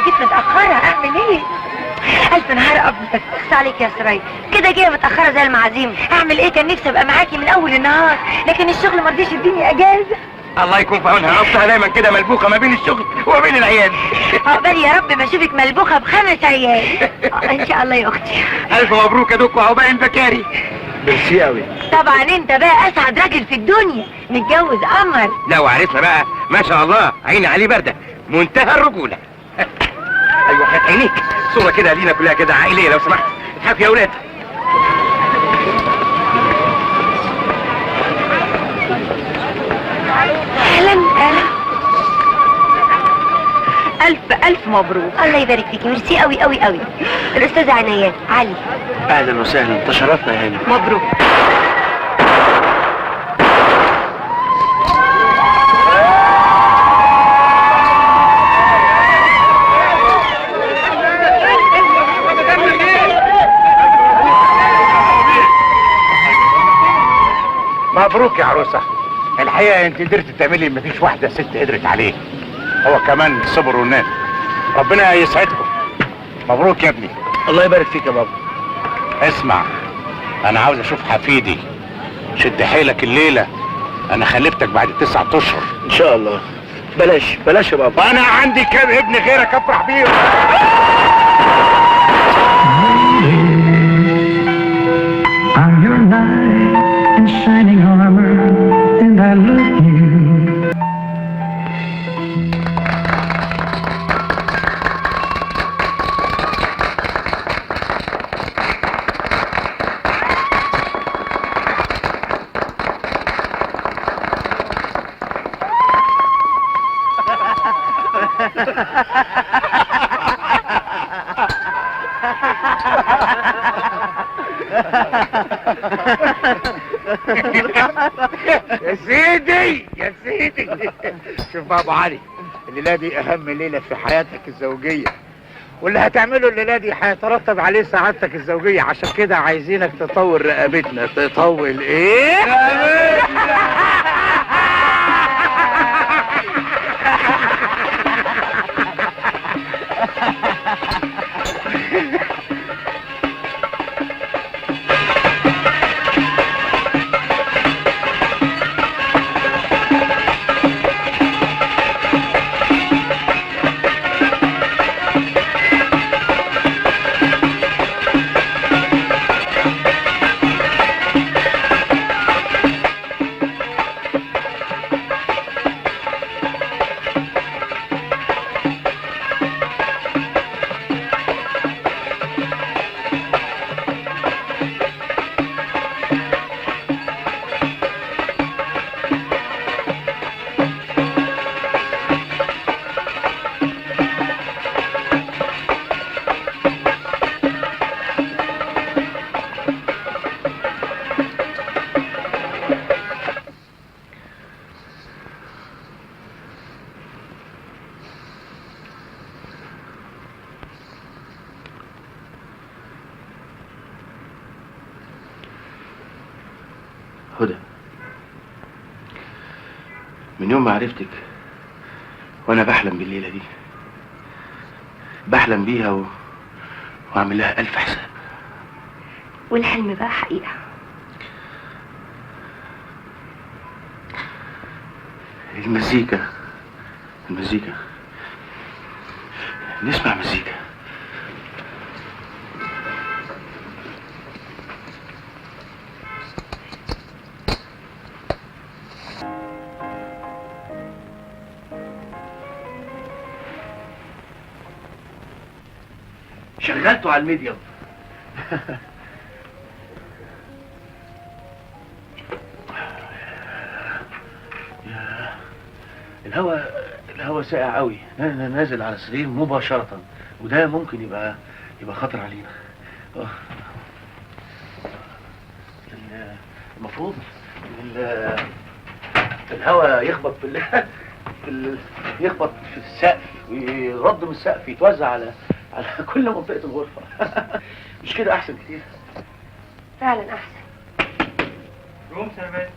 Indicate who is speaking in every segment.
Speaker 1: جيت متاخرة، اعمل ايه؟ الف نهار ابيض. اخس عليك يا سرايا، كده جاية متاخرة زي المعازيم. اعمل ايه؟ كان نفسي ابقى معاكي من اول النهار، لكن الشغل ما رضيش يديني اجازه.
Speaker 2: الله يكون في عونها، اصلها دايما كده ملبوخه ما بين الشغل وما بين العيال.
Speaker 1: عقبال يا رب ما اشوفك ملبوخه ب5 عيال. ان شاء الله يا اختي.
Speaker 2: الف مبروك يا دوك وعقبال البكاري.
Speaker 3: ميرسي قوي.
Speaker 1: طبعا انت بقى اسعد راجل في الدنيا، متجوز قمر.
Speaker 2: لا وعرفنا بقى ما شاء الله، عيني عليه باردة، منتهى الرجولة. ايوه حياة عينيك، صوره كده لينا كلها كده عائلية لو سمحت. اضحكوا يا ولاد.
Speaker 1: اهلا اهلا.
Speaker 4: الف الف مبروك.
Speaker 1: الله يبارك فيكي، ميرسي قوي قوي قوي. الاستاذة عنايات علي.
Speaker 3: اهلا وسهلا، تشرفنا يا هاني.
Speaker 4: مبروك.
Speaker 5: مبروك يا عروسه. الحقيقة انت قدرت تعملي مفيش واحدة ست قدرت عليه. هو كمان صبر ونام. ربنا يسعدكم. مبروك يا ابني.
Speaker 3: الله يبارك فيك يا بابا.
Speaker 5: اسمع، انا عاوز اشوف حفيدي. شد حيلك الليلة، انا خلفتك بعد 9 اشهر.
Speaker 3: ان شاء الله. بلاش بلاش يا بابا.
Speaker 5: انا عندي كام ابن غيرك افرح بيهم.
Speaker 6: I'm your knight in shining armor, and I love you.
Speaker 5: يا سيدي يا سيدي، شوف بقى ابو علي، الليلة دي اهم ليلة في حياتك الزوجية، واللي هتعمله الليلة دي هيترتب عليه سعادتك الزوجية، عشان كده عايزينك تطول رقبتنا. تطول ايه؟
Speaker 3: هدى، من يوم ما عرفتك وانا بحلم بالليله دي، بحلم بيها واعمل لها 1000 حساب.
Speaker 1: والحلم بقى حقيقة.
Speaker 3: المزيكا، المزيكا، نسمع مزيكا. شغلته على ال medium. الهوا ساقع قوي، نازل على السرير مباشرة، وده ممكن يبقى خطر علينا. المفروض الهوا يخبط في يخبط في السقف ويرد من السقف، يتوزع على كل منطقة الغرفة. مش كده أحسن كتير؟
Speaker 1: فعلا أحسن.
Speaker 2: room service.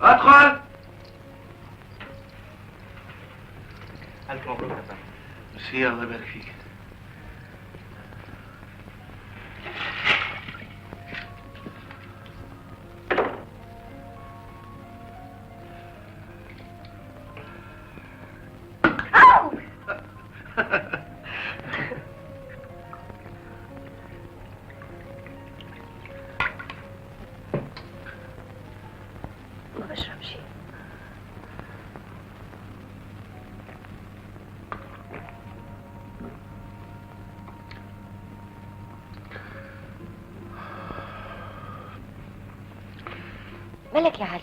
Speaker 2: ادخل. ألف مبروك يا فندم.
Speaker 3: ميرسي، الله يبارك فيك.
Speaker 1: ما بشربش. مالك يا علي؟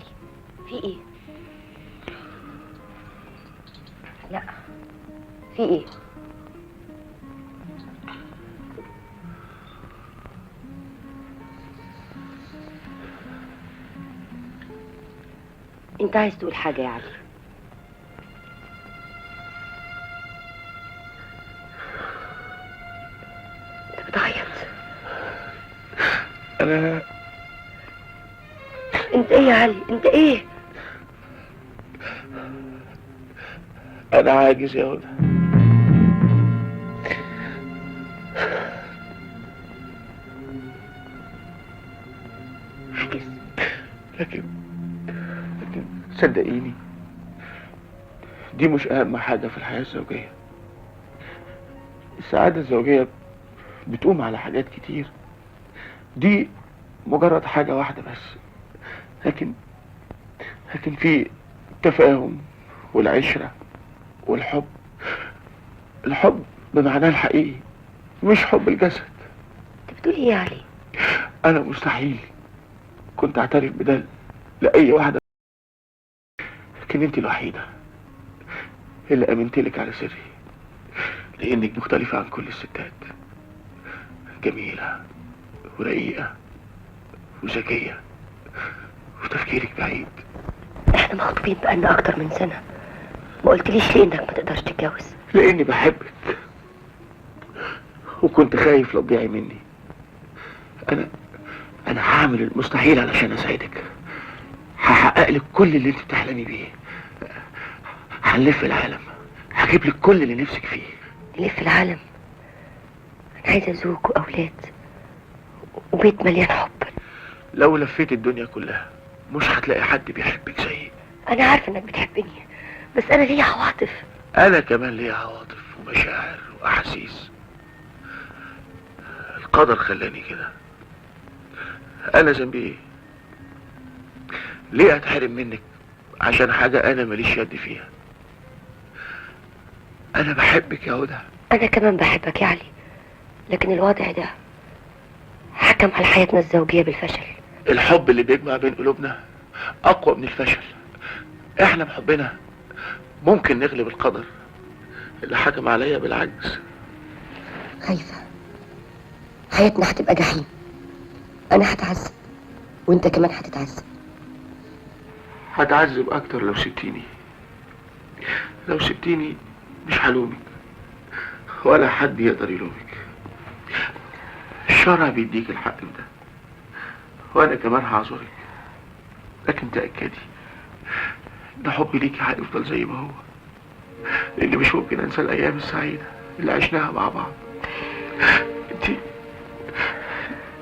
Speaker 1: في ايه؟ لا في ايه؟ انت عايز تقول حاجة يا علي؟ انت بتعيط.
Speaker 3: انا
Speaker 1: انت ايه يا علي؟ انت ايه؟
Speaker 3: انا عاجز يا هدى.
Speaker 1: عاجز؟
Speaker 3: لكن صدقيني دي مش اهم حاجة في الحياة الزوجية. السعادة الزوجية بتقوم على حاجات كتير، دي مجرد حاجة واحدة بس، لكن في التفاهم والعشرة والحب. الحب بمعناه الحقيقي، مش حب الجسد.
Speaker 1: انت بتقول ايه يا علي؟
Speaker 3: انا مستحيل كنت اعترف بده لأي واحدة، لكن انت الوحيدة اللي امنتلك على سري، لانك مختلفة عن كل الستات، جميلة ورقيقة وذكية وتفكيرك بعيد.
Speaker 1: احنا مخطوبين بقالنا اكتر من سنة، ما قلتليش ليه انك ما تقدرش تتجوز؟
Speaker 3: لاني بحبك وكنت خايف لا تضيعي مني. انا هعمل المستحيل علشان اساعدك، هحقق لك كل اللي انت بتحلمي بيه، هنلف العالم، هجيب لك كل اللي نفسك فيه.
Speaker 1: نلف العالم؟ انا عايزه زوج واولاد وبيت مليان حب.
Speaker 3: لو لفيت الدنيا كلها مش هتلاقي حد بيحبك زيي.
Speaker 1: انا عارفه انك بتحبني، بس انا ليا عواطف.
Speaker 3: انا كمان ليا عواطف ومشاعر واحاسيس. القدر خلاني كده. انا ذنبي ايه؟ ليه اتحرم منك عشان حاجة انا ماليش يد فيها؟ انا بحبك يا هدى.
Speaker 1: انا كمان بحبك يا علي، لكن الوضع ده حكم على حياتنا الزوجية بالفشل.
Speaker 3: الحب اللي بيجمع بين قلوبنا اقوى من الفشل. احنا بحبنا ممكن نغلب القدر اللي حكم عليا بالعجز.
Speaker 1: خايفة حياتنا هتبقى جحيم. انا هتعذب وانت كمان هتتعذب.
Speaker 3: هتعذب اكتر لو سبتيني. لو سبتيني مش هلومك ولا حد يقدر يلومك. الشرع بيديك الحق في ده، وانا كمان هعذرك، لكن تأكدي ان حبي ليكي هيفضل زي ما هو، لان مش ممكن انسى الايام السعيدة اللي عشناها مع بعض.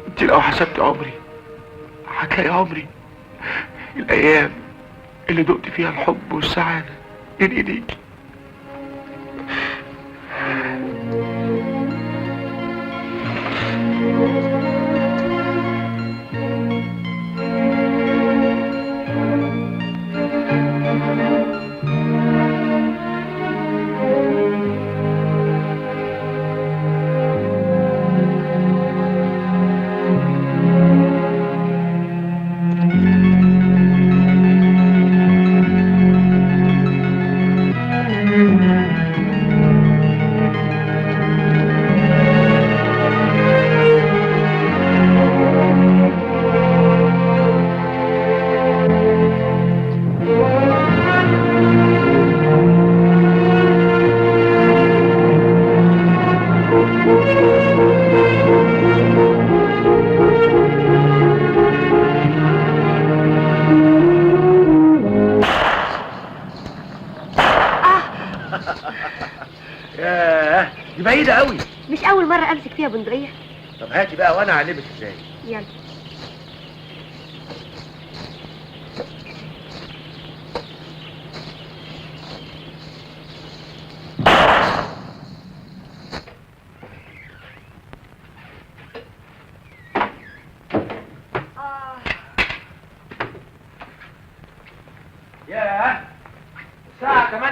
Speaker 3: انت لو حسبتي عمري هتلاقي عمري الايام اللي دقت فيها الحب والسعادة بين ايديكي.
Speaker 2: ياه دي بعيدة قوي.
Speaker 1: مش أول مرة أمسك فيها بندقية.
Speaker 2: طب هاتي بقى وأنا أعلمك إزاي.
Speaker 1: يلا.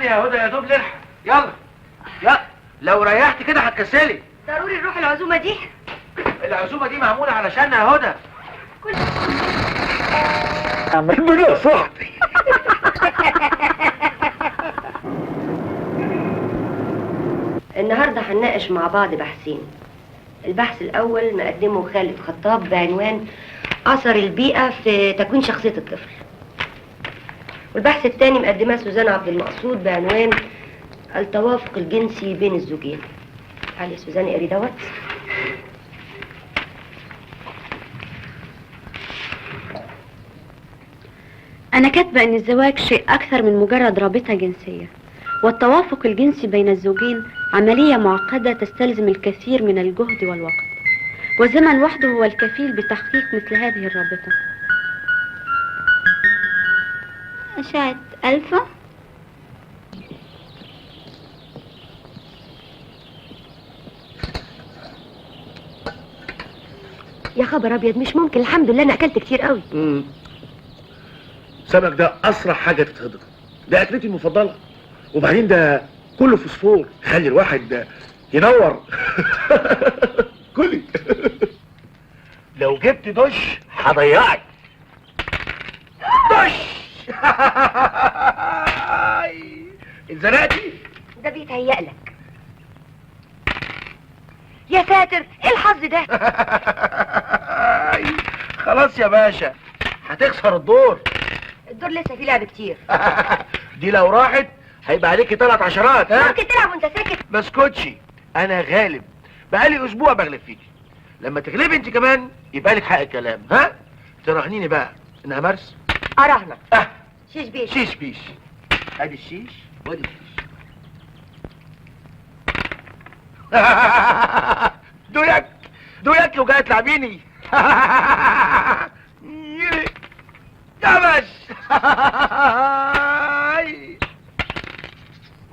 Speaker 3: ثانية يا هدى، يا دوب نلحق. يلا يلا، لو ريحت كده هتكسلي.
Speaker 1: ضروري نروح العزومة دي.
Speaker 3: العزومة دي معمولة علشاننا يا هدى.
Speaker 5: عمال صاحبي.
Speaker 1: النهارده هنناقش مع بعض بحثين. البحث الأول مقدمه خالد خطاب بعنوان أثر البيئة في تكوين شخصية الطفل. والبحث الثاني مقدمه سوزان عبد المقصود بعنوان التوافق الجنسي بين الزوجين. تعالي يا سوزان اقري دوت.
Speaker 7: أنا كاتبة إن الزواج شيء أكثر من مجرد رابطة جنسية، والتوافق الجنسي بين الزوجين عملية معقدة تستلزم الكثير من الجهد والوقت، والزمن وحده هو الكفيل بتحقيق مثل هذه الرابطة.
Speaker 8: أشعة ألفا.
Speaker 1: يا خبر أبيض، مش ممكن. الحمد لله أنا أكلت كتير قوي.
Speaker 3: سمك ده أسرع حاجة تتهضم، ده أكلتي المفضلة، وبعدين ده كله فوسفور، خلي الواحد ينور. كلي.
Speaker 5: لو جبت دش هضيعك. دش. اتزنقتي؟
Speaker 1: ده بيتهيألك. يا ساتر، ايه الحظ ده؟
Speaker 3: خلاص يا باشا، هتخسر الدور.
Speaker 1: الدور لسه فيه لعب كتير.
Speaker 3: دي لو راحت هيبقى عليكي 3 عشرات. ها؟
Speaker 1: ممكن تلعب وانت ساكت؟
Speaker 3: ما اسكتش، انا غالب، بقالي اسبوع بغلب فيكي. لما تغلبي انت كمان يبقى لك حق الكلام. ها؟ تراهنيني بقى انها مرس؟
Speaker 1: اراهنك. شيش بيش.
Speaker 3: شيش بيش. ادي الشيش وادي الشيش. دويك دويك وجاي تلعبيني. يا باش.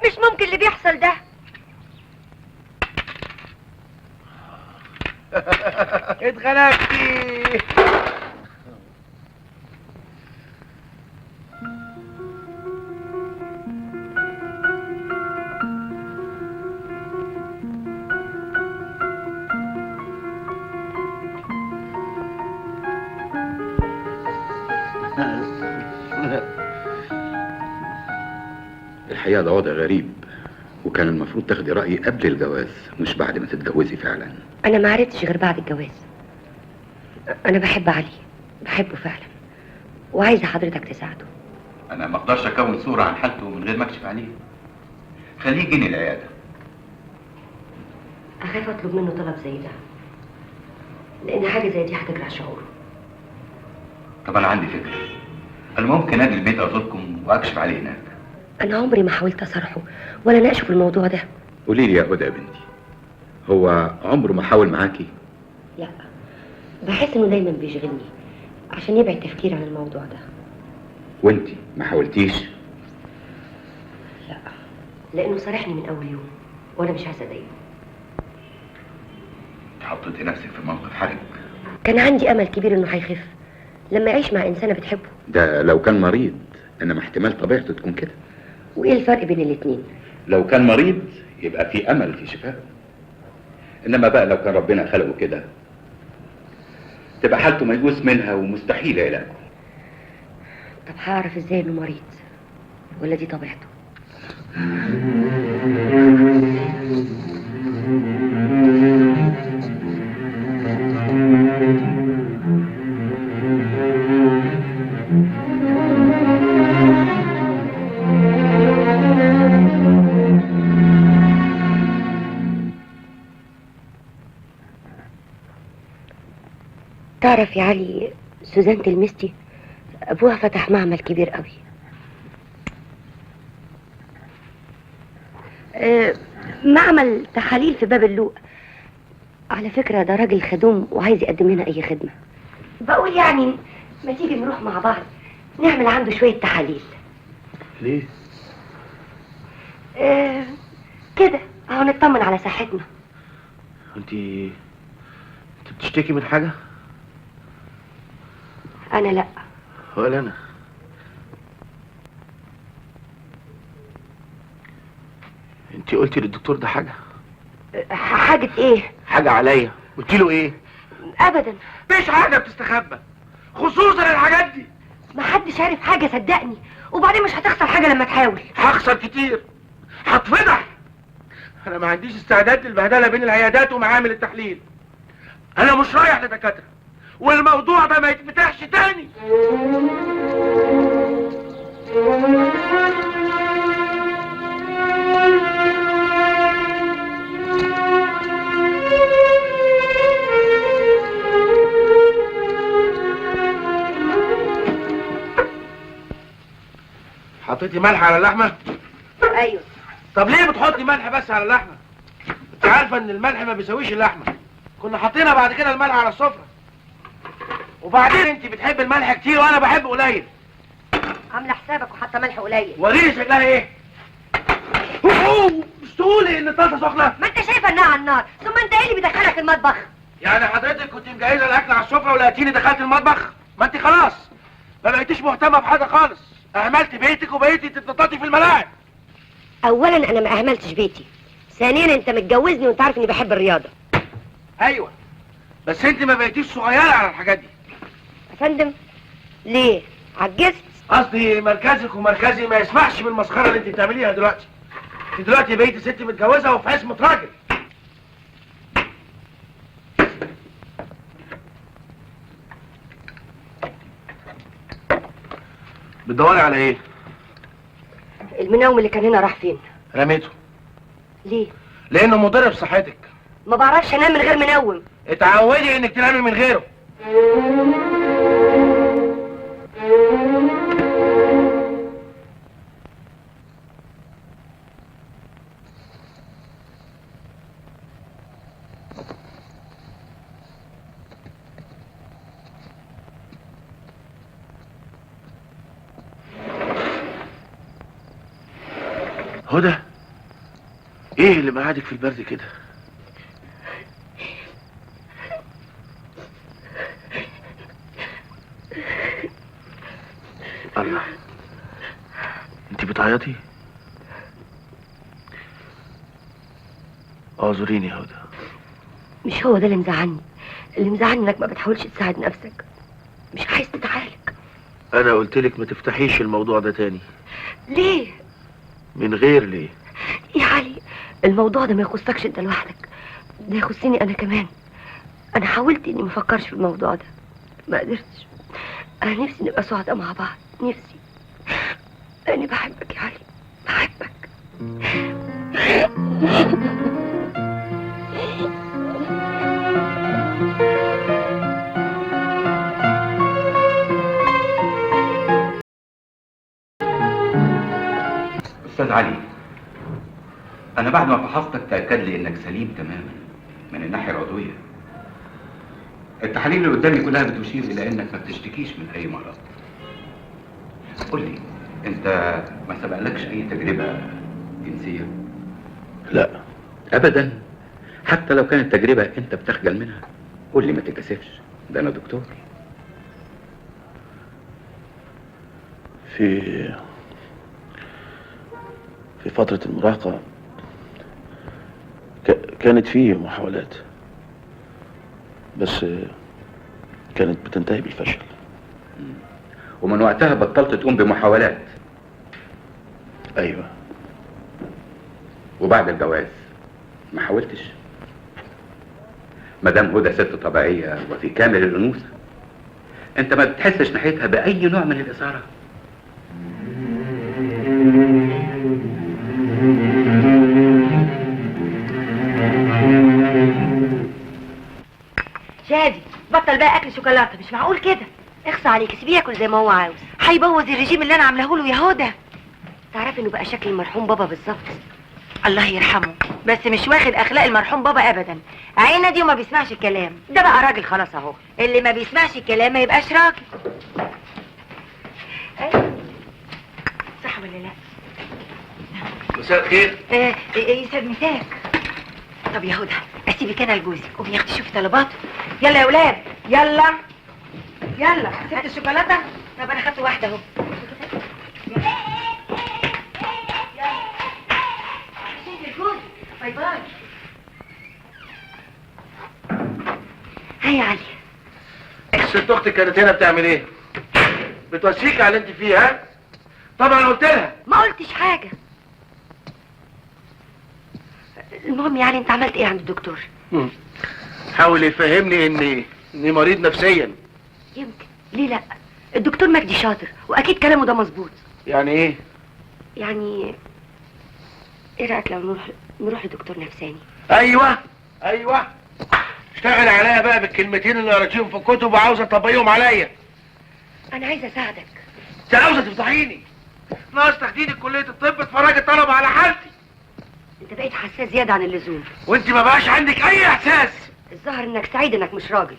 Speaker 1: مش ممكن اللي بيحصل ده.
Speaker 3: اتغلبتي.
Speaker 9: الحقيقة ده وضع غريب، وكان المفروض تاخدي رأيي قبل الجواز مش بعد ما تتجوزي فعلا.
Speaker 1: أنا ما عرفتش غير بعد الجواز. أنا بحب علي، بحبه فعلا، وعايزة حضرتك تساعده.
Speaker 9: أنا ما أقدرش أكون صورة عن حالته من غير ما أكشف عليه. خليه يجيني العيادة.
Speaker 1: أخاف أطلب منه طلب زي ده، لأن حاجة زي دي هتجرح شعوره.
Speaker 9: طب أنا عندي فكرة، أنا ممكن أجي البيت أزوركم وأكشف عليه هناك.
Speaker 1: أنا عمري ما حاولت أصارحه ولا أناقشه في الموضوع ده.
Speaker 9: قولي لي يا هدى يا بنتي، هو عمره ما حاول معاكي؟
Speaker 1: لا، بحس إنه دايما بيشغلني عشان يبعد تفكيري عن الموضوع ده.
Speaker 9: وإنتي ما حاولتيش؟
Speaker 1: لا، لأنه صارحني من أول يوم وأنا مش عايزة أضايقه.
Speaker 9: حطيتي نفسك في موقف حرج.
Speaker 1: كان عندي أمل كبير إنه هيخف لما يعيش مع إنسانة بتحبه.
Speaker 9: ده لو كان مريض، إنما احتمال طبيعته تكون كده.
Speaker 1: وإيه الفرق بين الاتنين؟
Speaker 9: لو كان مريض يبقى في أمل في شفائه، إنما بقى لو كان ربنا خلقه كده تبقى حالته ميؤوس منها ومستحيل علاجه.
Speaker 1: طب هعرف إزاي إنه مريض ولا دي طبيعته؟ تعرف يا علي، سوزان تلمستي ابوها فتح معمل كبير قوي. معمل تحاليل في باب اللوق. على فكرة ده راجل خدوم وعايز يقدم لنا اي خدمة. بقول يعني ما تيجي نروح مع بعض نعمل عنده شوية تحاليل.
Speaker 3: ليه؟
Speaker 1: كده اهو نطمن على صحتنا.
Speaker 3: انت بتشتكي من حاجة؟
Speaker 1: أنا لأ.
Speaker 3: ولا أنا. انت قلتي للدكتور ده حاجة؟
Speaker 1: حاجة ايه؟
Speaker 3: حاجة عليا. قلت له ايه؟
Speaker 1: ابدا.
Speaker 3: مفيش حاجة بتستخبى، خصوصا الحاجات دي.
Speaker 1: محدش عارف حاجة صدقني، وبعدين مش هتخسر حاجة لما تحاول.
Speaker 3: هخسر كتير، هتفضح. انا ما عنديش استعداد للبهدله بين العيادات ومعامل التحليل. انا مش رايح لدكاتره، والموضوع ده ما يتفتحش تاني. حطيتي ملح على اللحمة؟
Speaker 1: ايوه.
Speaker 3: طب ليه بتحطي ملح بس على اللحمة؟ انت عارفه ان الملح ما بيساويش اللحمة. كنا حاطينها بعد كده الملح على السفرة. وبعدين انت بتحب الملح كتير وانا بحبه قليل.
Speaker 1: عامله حسابك وحاطه ملح قليل.
Speaker 3: وريني شكلها ايه؟ اوه، مش تقولي ان الطاسه سخنة؟
Speaker 1: ما انت شايفه انها على النار، ثم انت ايه اللي بيدخلك المطبخ؟
Speaker 3: يعني حضرتك كنت مجهزة الاكل على السفرة ولقيتيني دخلت المطبخ؟ ما انت خلاص ما بقيتيش مهتمة بحاجة خالص، اهملت بيتك وبقيتي تتنططي في الملاعب.
Speaker 1: اولا انا ما اهملتش بيتي، ثانيا انت متجوزني وانت عارف اني بحب الرياضة.
Speaker 3: ايوه بس انت ما بقيتيش صغيرة على الحاجات دي.
Speaker 1: يا فندم ليه؟ عجزت؟
Speaker 3: قصدي مركزك ومركزي ما يسمحش بالمسخره اللي انت بتعمليها دلوقتي. انت دلوقتي بقيتي ست متجوزة وفي عصمه راجل. بتدوري على ايه؟
Speaker 1: المنوم اللي كان هنا راح فين؟
Speaker 3: رميته.
Speaker 1: ليه؟
Speaker 3: لانه مضر بصحتك.
Speaker 1: ما بعرفش انام من غير منوم.
Speaker 3: اتعودي انك تنامي من غيره. هدى، ايه اللي مقعدك في البرد كده؟ الله، انت بتعيطي؟ اعذريني يا هدى.
Speaker 1: مش هو ده اللي مزعلني، اللي مزعلني انك ما بتحاولش تساعد نفسك، مش عايز تتعالج.
Speaker 3: انا قلتلك ما تفتحيش الموضوع ده تاني.
Speaker 1: ليه؟
Speaker 3: من غير ليه؟
Speaker 1: يا علي الموضوع ده ما يخصكش انت لوحدك، ده يخصني انا كمان. انا حاولت اني ما افكرش في الموضوع ده، ما قدرتش. انا نفسي نبقى سعداء مع بعض، نفسي. انا بحبك يا علي، بحبك.
Speaker 9: أستاذ علي، أنا بعد ما فحصتك تأكد لي إنك سليم تماما من الناحية العضوية. التحاليل اللي قدامي كلها بتشير إلى إنك ما بتشتكيش من أي مرض. قول لي، أنت ما سبقلكش أي تجربة جنسية؟
Speaker 3: لا
Speaker 9: أبدا، حتى لو كانت تجربة أنت بتخجل منها. قول لي ما تتكسفش، ده أنا دكتور.
Speaker 3: في فترة المراهقة كانت فيه محاولات، بس كانت بتنتهي بالفشل.
Speaker 9: ومن وقتها بطلت تقوم بمحاولات؟
Speaker 3: ايوه.
Speaker 9: وبعد الجواز ما حاولتش؟ مدام هدى ست طبيعية وفي كامل الأنوثة، انت ما بتحسش ناحيتها بأي نوع من الإثارة؟
Speaker 1: شادي بطل بقى اكل شوكولاتة، مش معقول كده. اخصى عليك، سيبيه ياكل زي ما هو عاوز.
Speaker 4: هيبوظ الرجيم اللي انا عاملاه له يا هدى.
Speaker 1: تعرفي انه بقى شكل المرحوم بابا بالظبط.
Speaker 4: الله يرحمه، بس مش واخد اخلاق المرحوم بابا ابدا. عينه دي وما بيسمعش الكلام.
Speaker 1: ده بقى راجل خلاص اهو.
Speaker 4: اللي ما بيسمعش الكلام ما يبقاش راجل. أيوة. صح ولا لا؟
Speaker 3: مساء الخير.
Speaker 4: يسعد مساك. طب يا هدى اسيبك انا لجوزك، قومي يا اختي شوفي طلباته. يلا يا ولاد، يلا يلا. سبت الشوكولاتة؟ طب انا خدت واحدة اهو. يلا. bye bye.
Speaker 1: هيا يا علي.
Speaker 3: الست اختك كانت هنا بتعمل ايه؟ بتوسيك على اللي انت فيه ها؟ طبعا قلت لها.
Speaker 1: ما قلتش حاجة. المهم يعني انت عملت ايه عند الدكتور؟
Speaker 3: حاول يفهمني اني مريض نفسيا.
Speaker 1: يمكن، ليه لا؟ الدكتور مجدي شاطر واكيد كلامه ده مظبوط.
Speaker 3: يعني ايه؟
Speaker 1: يعني ايه رايك لو نروح لدكتور نفساني؟
Speaker 3: ايوه ايوه، اشتغل عليا بقى بالكلمتين اللي قريتيهم في الكتب وعاوزه تطبقيهم عليا.
Speaker 1: انا عايزه اساعدك.
Speaker 3: انت عاوزه تفضحيني؟ ناقص تاخديني كليه الطب اتفرجي الطلبة على حالتي.
Speaker 1: انت بقيت حساس زيادة عن اللزوم.
Speaker 3: وانت ما بقاش عندك اي احساس.
Speaker 1: الظاهر انك سعيد انك مش راجل.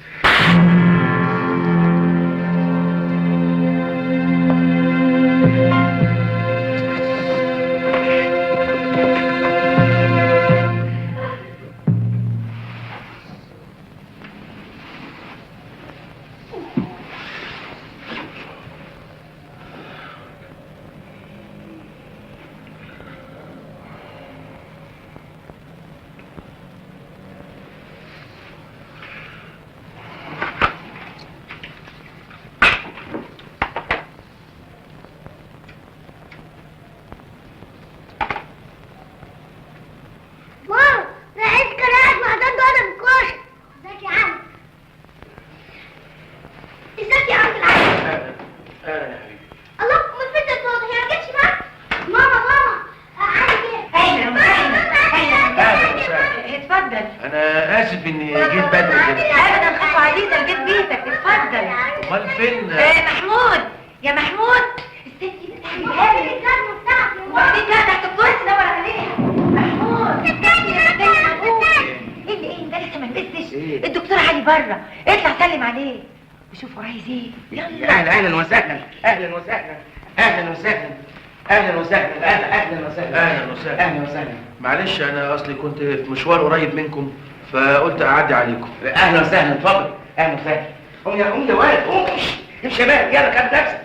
Speaker 3: معلش انا اصلي كنت في مشوار قريب منكم فقلت اعدي عليكم.
Speaker 2: اهلا وسهلا، اتفضل. اهلا وسهلا. قوم يا قوم يا ولد، قوم امشي يا شباب، يلا كمل نفسك.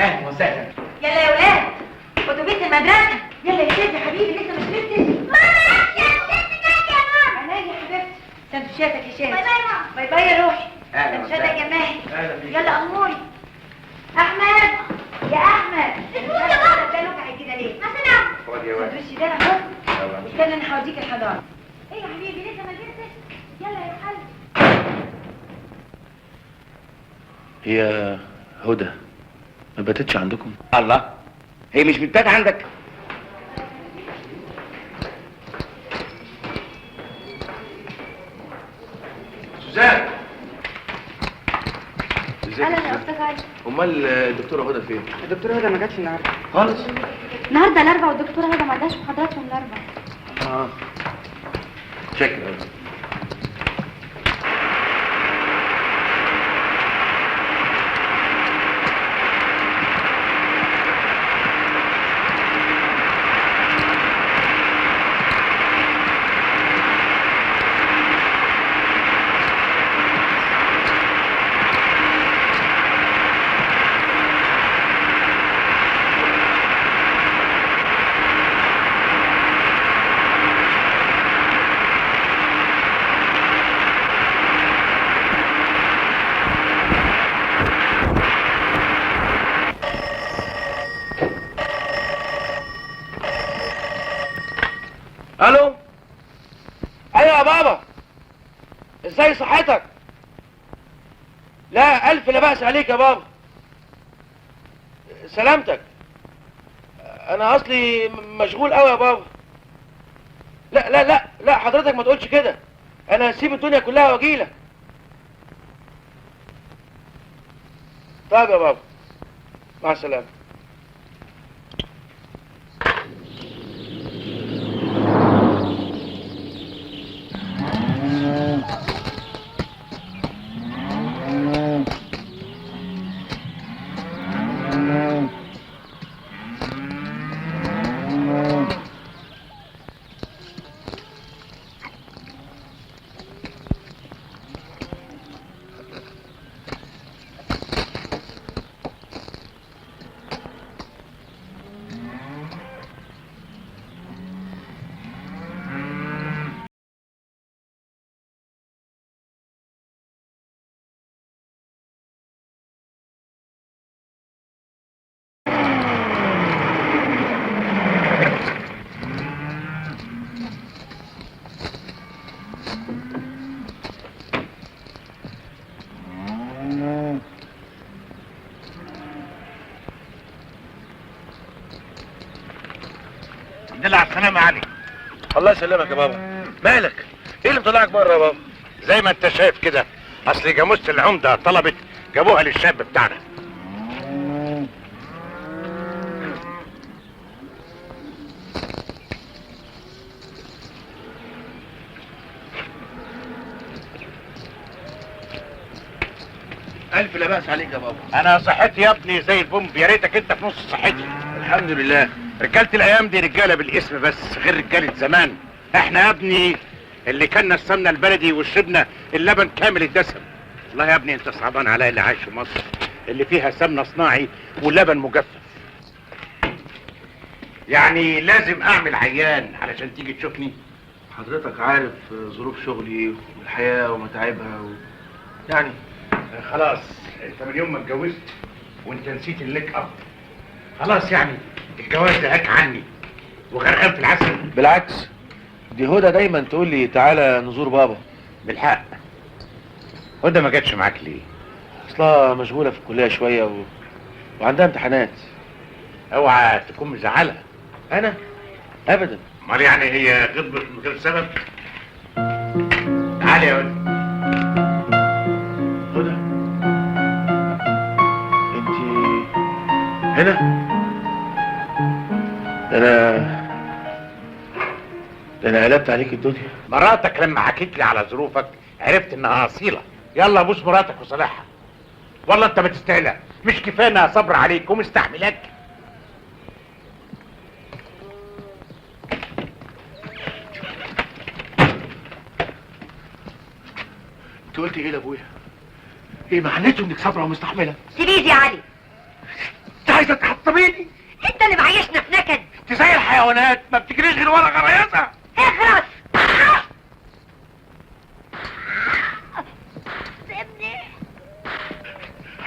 Speaker 2: اهلا وسهلا.
Speaker 4: يلا يا ولاد اتوبيس المدرسة. يلا يا سيدي يا حبيبي لسه ما شربتش.
Speaker 8: ماما يا ماما.
Speaker 4: عينيا يا حبيبتي. سندوتشاتك يا شادي.
Speaker 8: bye bye يا ماما.
Speaker 4: bye bye يا روحي.
Speaker 2: اهلا
Speaker 4: سندوتشاتك يا ماهي.
Speaker 3: اهلا بيك.
Speaker 4: يلا اموري. احمد يا احمد.
Speaker 8: اسمه يا بابا.
Speaker 4: ده لوجعي كده ليه؟
Speaker 8: مع السلامة.
Speaker 2: خد يا ولد.
Speaker 4: السندوتش ده اهو. استنى انا هوديك الحضانة.
Speaker 8: ايه يا حبيبي لسه ما لبستش؟ يلا يا حبيبي.
Speaker 3: هي هدى ما باتتش عندكم؟
Speaker 2: الله، هي مش بتبات عندك؟
Speaker 3: سوزان. ازيك؟
Speaker 7: اهلا يا استاذ علي.
Speaker 3: امال الدكتورة هدى فين؟
Speaker 10: الدكتورة هدى ما جاتش النهارده
Speaker 3: خالص.
Speaker 7: النهارده الاربعاء والدكتورة هدى ما عندهاش محاضرات يوم الاربعاء.
Speaker 3: شكرا. الو. ايوه يا بابا، ازاي صحتك؟ لا الف لا بأس عليك يا بابا، سلامتك. انا اصلي مشغول قوي يا بابا. لا لا لا لا حضرتك ما تقولش كده، انا هسيب الدنيا كلها واجيلك. طيب يا بابا، مع السلامة.
Speaker 5: السلامة يا علي.
Speaker 3: الله يسلمك يا بابا. مالك؟ ايه اللي مطلعك بره يا بابا؟
Speaker 5: زي ما انت شايف كده، اصل جاموسة العمدة طلبت جابوها للشاب بتاعنا.
Speaker 3: ألف لا بأس عليك يا بابا.
Speaker 5: أنا صحتي يا ابني زي البومب، يا ريتك أنت في نص صحتي.
Speaker 3: الحمد لله.
Speaker 5: رجالة الأيام دي رجالة بالاسم بس، غير رجالة زمان. إحنا يا ابني اللي كلنا السمنة البلدي وشربنا اللبن كامل الدسم. والله يا ابني أنت صعبان عليا اللي عايش في مصر اللي فيها سمنة صناعي ولبن مجفف. يعني لازم أعمل عيان علشان تيجي تشوفني؟
Speaker 3: حضرتك عارف ظروف شغلي والحياة ومتاعبها يعني
Speaker 5: خلاص انت من يوم ما اتجوزت وانت نسيت الليك اب. خلاص يعني الجواز ده عني وغرقان في العسل.
Speaker 3: بالعكس، دي هدى دايما تقول لي تعالى نزور بابا.
Speaker 5: بالحق هدى ما جاتش معاك ليه؟
Speaker 3: اصلها مشغولة في الكلية شوية وعندها امتحانات.
Speaker 5: اوعى تكون مزعلها.
Speaker 3: انا؟ ابدا.
Speaker 5: امال يعني هي غضبت من غير سبب؟ تعالي يا هدى.
Speaker 3: هدى انت هنا؟ ده انا قلبت عليك الدنيا.
Speaker 5: مراتك لما حكيت لي على ظروفك عرفت انها اصيلة. يلا بوس مراتك وصالحها. والله انت ما تستاهلها، مش كفاية انها صبر عليك ومستحملاك؟
Speaker 3: انت قلت ايه لابويا؟ ايه معناته انك صابره ومستحمله؟
Speaker 1: سيبيدي يا علي.
Speaker 3: انت عايزه تحطميني؟
Speaker 1: انت اللي معيشنا في نكد.
Speaker 3: انت زي الحيوانات ما بتجريش غير ورا غرايزها.
Speaker 1: اخرس. سيبني.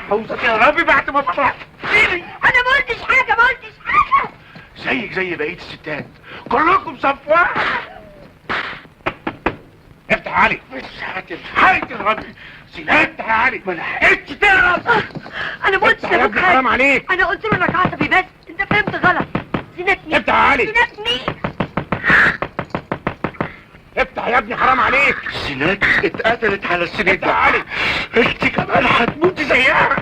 Speaker 3: عاوزك يا ربي بعد ما فرحتيني.
Speaker 1: انا ما قلتش حاجة، ما قلتش حاجة.
Speaker 3: زيك زي بقية الستات كلكم صف واحد.
Speaker 5: افتح يا علي.
Speaker 3: مش هتلحقي تهربي.
Speaker 5: افتح يا علي.
Speaker 3: ما لحقتش تهرب.
Speaker 1: انا ما قلتش لابوك حاجة.
Speaker 5: حرام عليك.
Speaker 1: انا قلت له انك عصبي بس انت فهمت غلط. زينتني.
Speaker 5: افتح يا علي.
Speaker 1: زينتني.
Speaker 5: افتح يا ابني حرام عليك.
Speaker 3: زينات اتقتلت على السنين.
Speaker 5: افتح يا علي.
Speaker 3: انت كمان هتموتي زيها.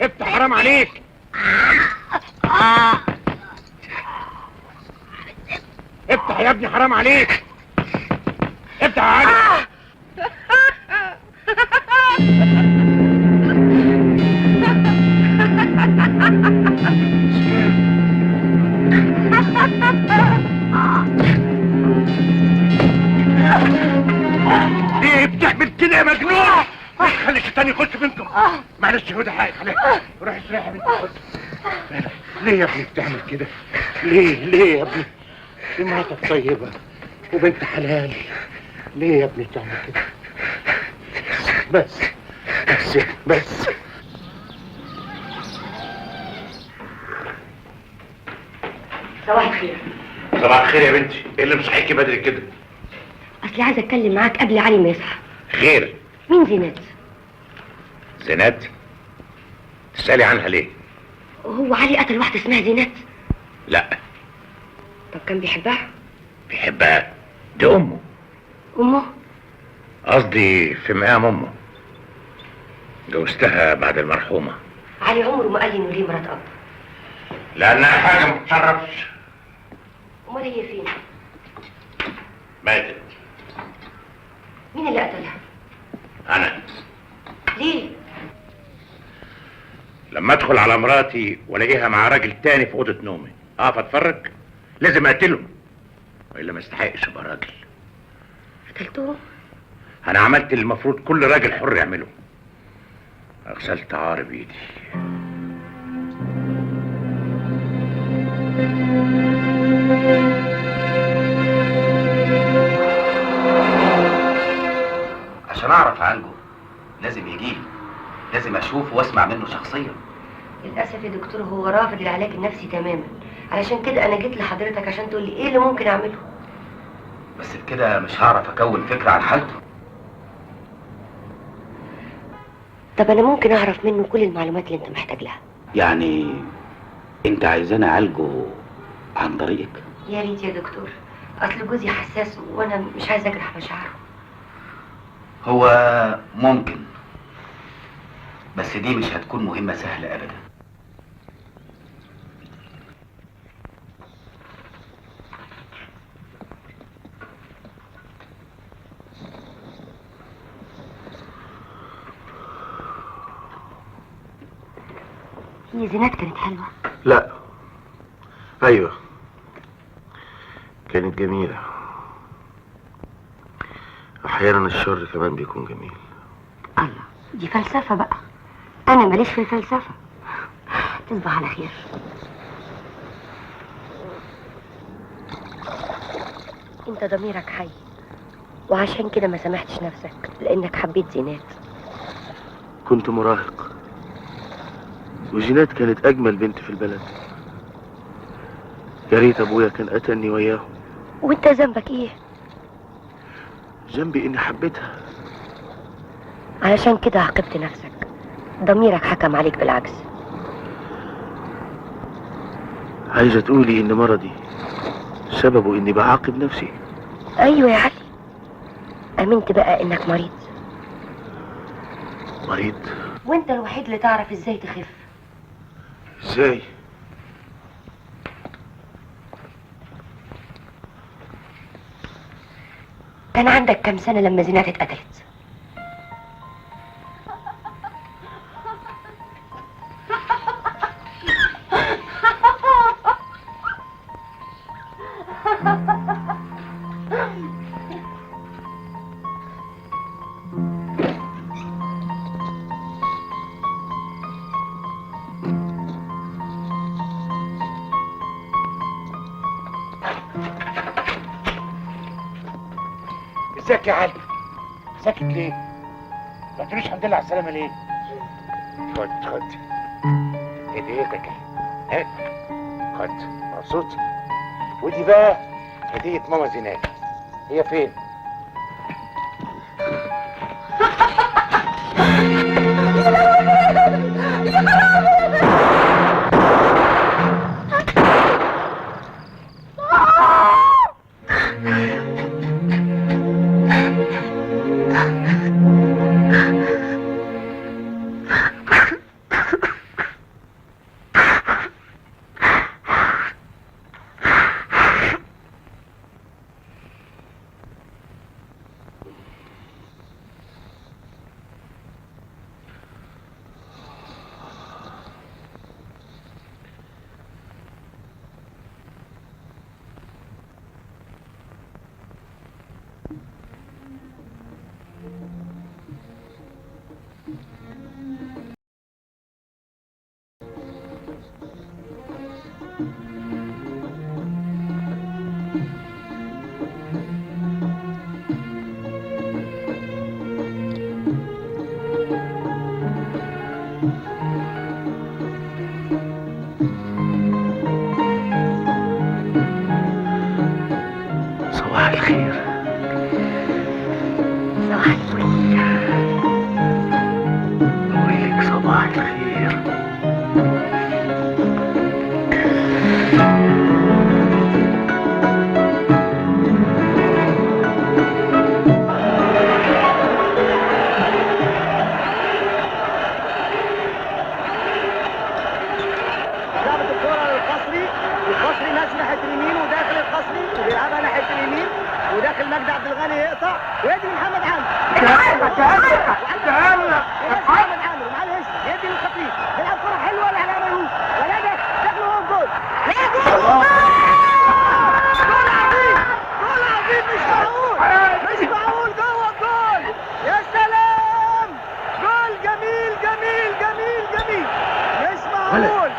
Speaker 5: افتح حرام عليك. افتح يا ابني حرام عليك. افتح يا علي. ليه بتعمل كده يا مجنون؟ خلي الشيطان يخش منكم. معلش هدى حقك عليك. روح استريح يا بنتي. ليه يا ابني بتعمل كده؟ ليه ليه يا ابني؟ دي مراتك طيبة وبنت حلال. ليه يا ابني بتعمل كده؟ بس بس بس.
Speaker 1: صباح الخير.
Speaker 5: صباح الخير يا بنتي. ايه اللي مصحيكي بدري كده؟
Speaker 1: اصلي عايزه اتكلم معاك قبل علي ما يصحى.
Speaker 5: خير؟
Speaker 1: مين زينات؟
Speaker 5: زينات؟ تسألي عنها ليه؟
Speaker 1: هو علي قتل واحدة اسمها زينات؟
Speaker 5: لا.
Speaker 1: طب كان بيحبها؟
Speaker 5: بيحبها؟ دي امه.
Speaker 1: امه؟
Speaker 5: قصدي في مقام امه. جوزتها بعد المرحومة.
Speaker 1: علي عمره ما قال لي انه ليه مرات اب.
Speaker 5: لانها حاجة ما تشرفش.
Speaker 1: امال هي فين؟
Speaker 5: ماتت.
Speaker 1: مين اللي قتلها؟
Speaker 5: انا.
Speaker 1: ليه؟
Speaker 5: لما ادخل على مراتي والاقيها مع راجل تاني في اوضة نومي اقف اتفرج؟ لازم اقتلهم والا ما استحقش ابقى راجل.
Speaker 1: قتلتهم؟
Speaker 5: انا عملت اللي المفروض كل راجل حر يعمله. غسلت عاري بايدي.
Speaker 2: عشان اعرف اعالجه لازم يجيلي، لازم اشوفه واسمع منه شخصيا.
Speaker 1: للاسف يا دكتور هو رافض العلاج النفسي تماما، علشان كده انا جيت لحضرتك عشان تقولي ايه اللي ممكن اعمله.
Speaker 2: بس بكده مش هعرف اكون فكرة عن حالته.
Speaker 1: طب انا ممكن اعرف منه كل المعلومات اللي انت محتاج لها.
Speaker 9: يعني انت عايزاني اعالجه عن طريقك؟
Speaker 1: يا ريت يا دكتور، اصل جوزي حساس وانا مش عايزه اجرح مشاعره.
Speaker 9: هو ممكن، بس دي مش هتكون مهمة سهلة ابدا.
Speaker 1: هي زينات كانت حلوة؟
Speaker 3: لا، ايوه كانت جميلة. احيانا الشر كمان بيكون جميل.
Speaker 1: الله، دي فلسفة بقى، انا ماليش في الفلسفة. تصبح على خير. انت ضميرك حي، وعشان كده ما سامحتش نفسك لانك حبيت زينات.
Speaker 3: كنت مراهق، وزينات كانت اجمل بنت في البلد. يا ريت ابويا كان قتلني وياهم.
Speaker 1: وانت ذنبك ايه؟
Speaker 3: ذنبي اني حبيتها.
Speaker 1: علشان كده عاقبت نفسك، ضميرك حكم عليك بالعكس.
Speaker 3: عايزه تقولي ان مرضي سببه اني بعاقب نفسي؟
Speaker 1: ايوه يا علي، امنت بقى انك مريض.
Speaker 3: مريض؟
Speaker 1: وانت الوحيد اللي تعرف ازاي تخف.
Speaker 3: ازاي؟
Speaker 1: كان عندك كام سنة لما زينات اتقتلت؟
Speaker 5: ازيك يا علي؟ ساكت ليه؟ ما تقوليش الحمد لله على السلامة ليه؟ خد خد هديتك اهي. ها؟ خد، مبسوط؟ ودي بقى هدية ماما زينات. هي فين؟
Speaker 8: يا حرامي!
Speaker 3: صباح الخير.
Speaker 1: صباح الفل.
Speaker 3: بقولك صباح الخير.
Speaker 10: لعبت الكرة للقصري، القصري ماشي ناحية اليمين وداخل القصري وبيلعبها ناحية اليمين وداخل مجدي عبد الغني يقطع ويدي لمحمد عامر. تعال محمد عامر ومعاه الهش يدي للخطيب، بيلعب كرة حلوة لعلاء ميهوب، ولا داخل هو الجول. لا جول! جول عظيم، جول عظيم، مش معقول، مش معقول، جوه الجول. يا سلام، جول جميل جميل جميل جميل، مش معقول.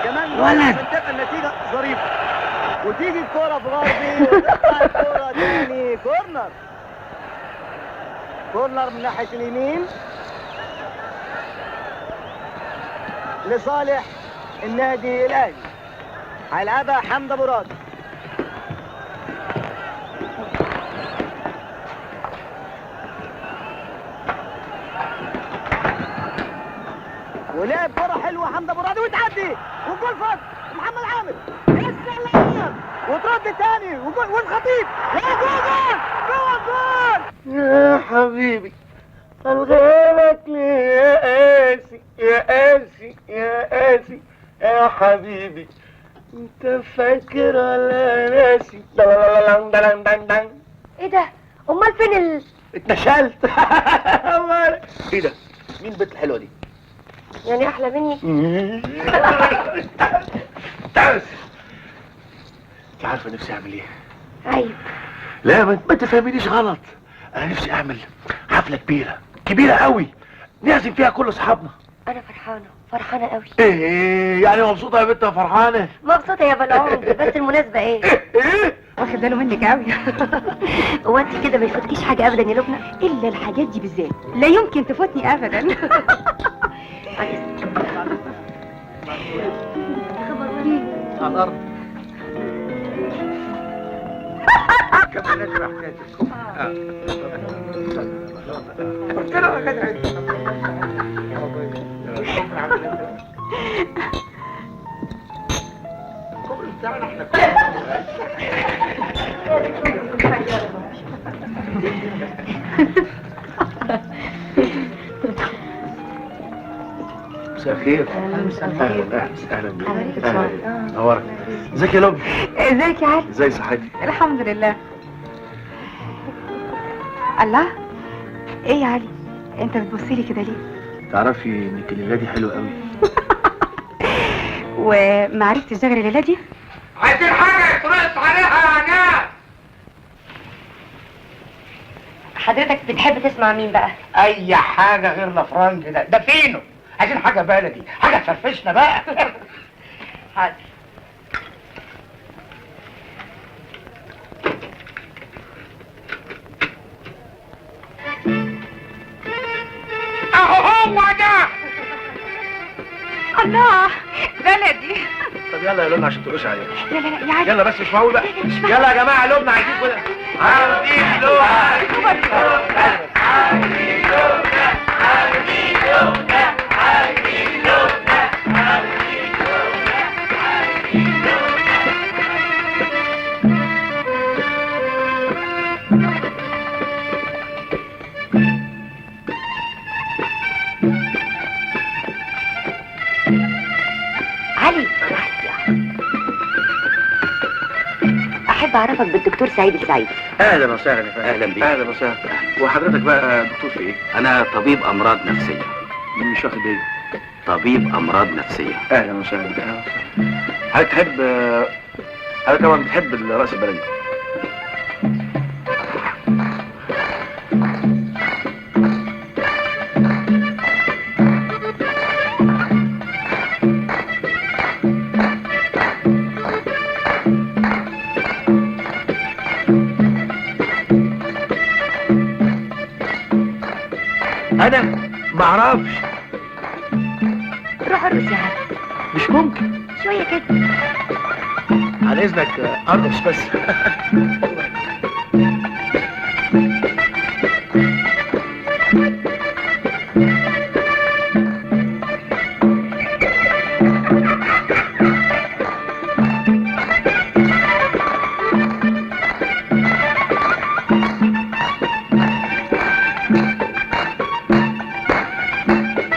Speaker 10: كمان جول عشان تبقى النتيجة ظريفة. وتيجي الكرة في غربي وتطلع الكرة تاني corner. corner من ناحية اليمين لصالح النادي الأهلي. هيلعبها حمدي أبو راضي. ولعب كرة حلوة حمدي أبو راضي وتعدي والجول فاضي محمد عامر. يا سلام وترد تاني والخطيب لا جول جول جوه الجول.
Speaker 3: يا حبيبي الغيرك ليه يا قاسي يا قاسي يا قاسي يا حبيبي، انت فاكر ولا ناسي؟ دلالالالان.
Speaker 1: ايه ده؟ امال فين
Speaker 3: اتنشلت. ايه ده؟ مين البنت الحلوة دي؟
Speaker 1: يعني احلى مني؟
Speaker 3: انت عارفه نفسي اعمل ايه؟
Speaker 1: عيب.
Speaker 3: لا ما تفهمينيش غلط، انا نفسي اعمل حفلة كبيرة كبيرة قوي نعزم فيها كل اصحابنا.
Speaker 1: انا فرحانة فرحانة قوي.
Speaker 3: ايه يعني مبسوطة يا بنت؟ فرحانة
Speaker 1: مبسوطة يا بلعوم. بس المناسبة ايه؟
Speaker 3: ايه
Speaker 4: واخد باله منك قوي.
Speaker 1: هو انت كده ما يفوتكيش حاجة ابدا يا لبنى؟
Speaker 4: الا الحاجات دي بالذات لا يمكن تفوتني ابدا.
Speaker 3: على الارض. كملنا بقى حكاية الكفر. قلت له الكفر بتاعنا احنا. مساء الخير. اهلا اهلا بيك. اهلا نورك. ازيك يا لبنى؟
Speaker 4: ازيك يا علي؟
Speaker 3: ازي صحتك؟
Speaker 4: الحمد لله. الله، ايه يا علي انت بتبصيلي كده ليه؟
Speaker 3: تعرفي انك الليلة دي حلوة قوي.
Speaker 4: وما عرفتش غير الليلة دي؟
Speaker 5: عايزين حاجة يترقص عليها يا ناس.
Speaker 1: حضرتك بتحب تسمع مين بقى؟
Speaker 5: اي حاجة غير لفرنج ده، ده فينه؟ عايزين حاجة بلدي، حاجة تفرفشنا بقى.
Speaker 1: حاضر.
Speaker 5: اهو هو ده.
Speaker 4: الله بلدي.
Speaker 3: طب يلا يا لبنى عشان تقولوش علينا.
Speaker 4: لا لا لا يا علي
Speaker 3: يلا بس مش معقول بقى. يلا يا جماعة لبنى عايزين كده. عايزين لبنى عايزين لبنى عايزين لبنى عايزين لبنى عايزين لبنى عايزين لبنى.
Speaker 1: علي احب اعرفك بالدكتور سعيد السعيد.
Speaker 3: اهلا وسهلا يا فندم.
Speaker 9: اهلا بيك.
Speaker 3: اهلا وسهلا. وحضرتك بقى دكتور في ايه؟
Speaker 9: انا طبيب امراض نفسية.
Speaker 3: مش واخد بالي.
Speaker 9: طبيب امراض نفسية.
Speaker 3: اهلا وسهلا. اهلا وسهلا. حضرتك تحب، حضرتك طبعا بتحب الرأس البلدي. انا معرفش.
Speaker 1: روح ارقص يا علي.
Speaker 3: مش ممكن.
Speaker 1: شوية كده.
Speaker 3: على اذنك ارقص بس.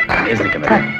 Speaker 9: عن اذنك يا مدام.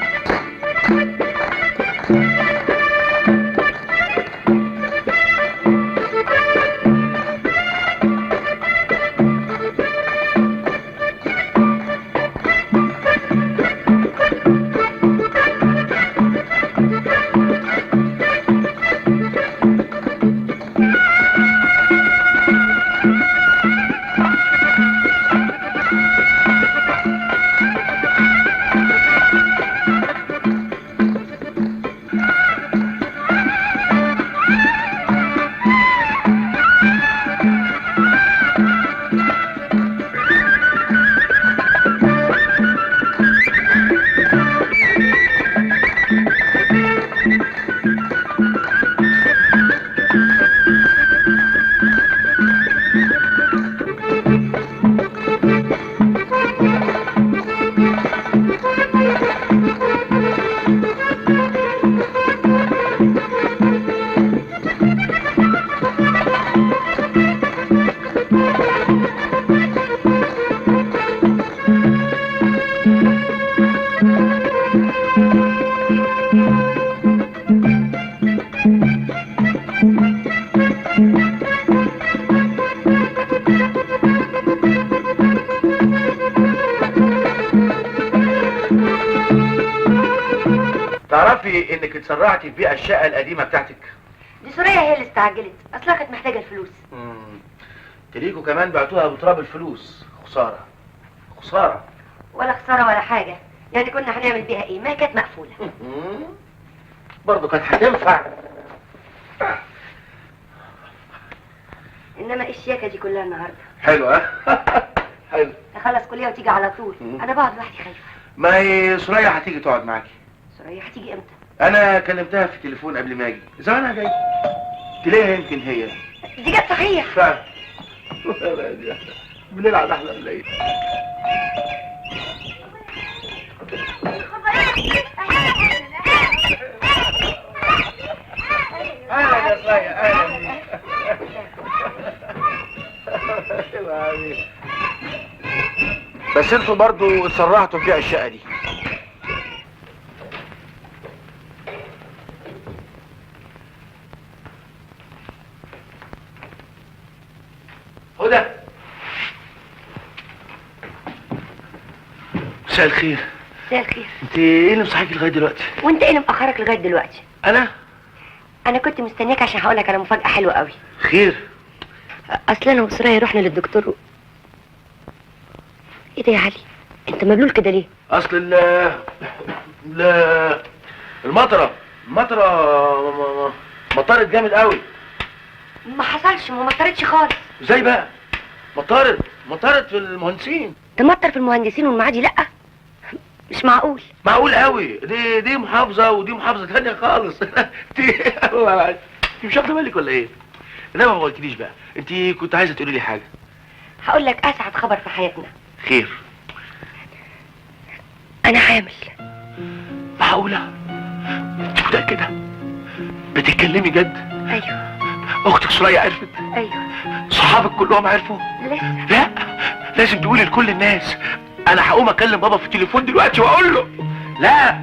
Speaker 3: تعرفي انك اتسرعتي في بيع الشقة القديمة بتاعتك؟
Speaker 1: دي سوريا هي اللي استعجلت، اصلها كانت محتاجه الفلوس.
Speaker 3: تريكو كمان بعتوها بتراب الفلوس. خسارة خسارة.
Speaker 1: ولا خسارة ولا حاجة، يعني كنا هنعمل بيها ايه؟ ما كانت مقفولة.
Speaker 3: برضه كانت هتنفع.
Speaker 1: انما ايه الشياكه دي كلها النهارده؟
Speaker 3: حلوة. حلو.
Speaker 1: تخلص كليه وتيجي على طول. انا بقعد لوحدي خايفة.
Speaker 3: ما هي سوريا هتيجي تقعد معاكي.
Speaker 1: سوريا هتيجي امتى؟
Speaker 3: انا كلمتها في التليفون قبل ما اجي، زمانها جاية. تلاقيها يمكن هي
Speaker 1: دي جت صحيح.
Speaker 3: فعلا. بنلعب احلى ولا ايه؟ اهلا يا سوريا، اهلا. بس انتوا برضو اتسرعتوا في بيع الشقة دي. هدى، مساء الخير.
Speaker 1: مساء الخير.
Speaker 3: انت ايه اللي مصحيكي لغاية دلوقتي؟
Speaker 1: وانت ايه اللي مأخرك لغاية دلوقتي؟ انا كنت مستنياك عشان هقولك على مفاجأة حلوة قوي.
Speaker 3: خير؟
Speaker 1: اصل انا وسرايا رحنا للدكتور ايه ده يا علي؟ انت مبلول كده ليه؟
Speaker 3: اصل ال المطره مطرت جامد قوي.
Speaker 1: ما حصلش، ما مطرتش خالص.
Speaker 3: ازاي بقى؟ مطرت في المهندسين.
Speaker 1: تمطر في المهندسين والمعادي؟ لا مش معقول.
Speaker 3: معقول قوي. دي محافظة ودي محافظة ثانية خالص. انت مش واخده بالك ولا ايه؟ لا ما قلتليش بقى، انت كنت عايزه تقولي لي حاجة.
Speaker 1: هقول لك اسعد خبر في حياتنا.
Speaker 3: خير؟
Speaker 1: انا حامل.
Speaker 3: معقولة؟ انت متاكدة؟ بتتكلمي جد؟
Speaker 1: ايوه.
Speaker 3: اختك سوريا عرفت؟
Speaker 1: ايوه.
Speaker 3: صحابك كلهم عرفوا؟
Speaker 1: لسه.
Speaker 3: لا لازم تقولي لكل الناس. انا هقوم اكلم بابا في التليفون دلوقتي واقول له. لا،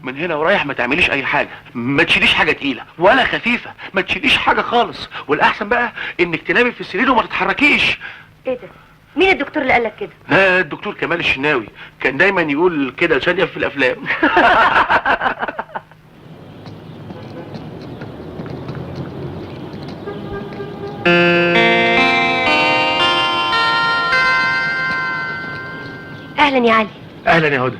Speaker 3: من هنا ورايح ما تعمليش اي حاجة، ما تشيليش حاجة تقيلة ولا خفيفة، ما تشيليش حاجة خالص، والاحسن بقى انك تنامي في السرير وما تتحركيش.
Speaker 1: ايه ده؟ مين الدكتور اللي قالك كده؟
Speaker 3: لا، الدكتور كمال الشناوي كان دايما يقول كده لشادية في الافلام.
Speaker 1: اهلا يا علي.
Speaker 3: اهلا يا هدى.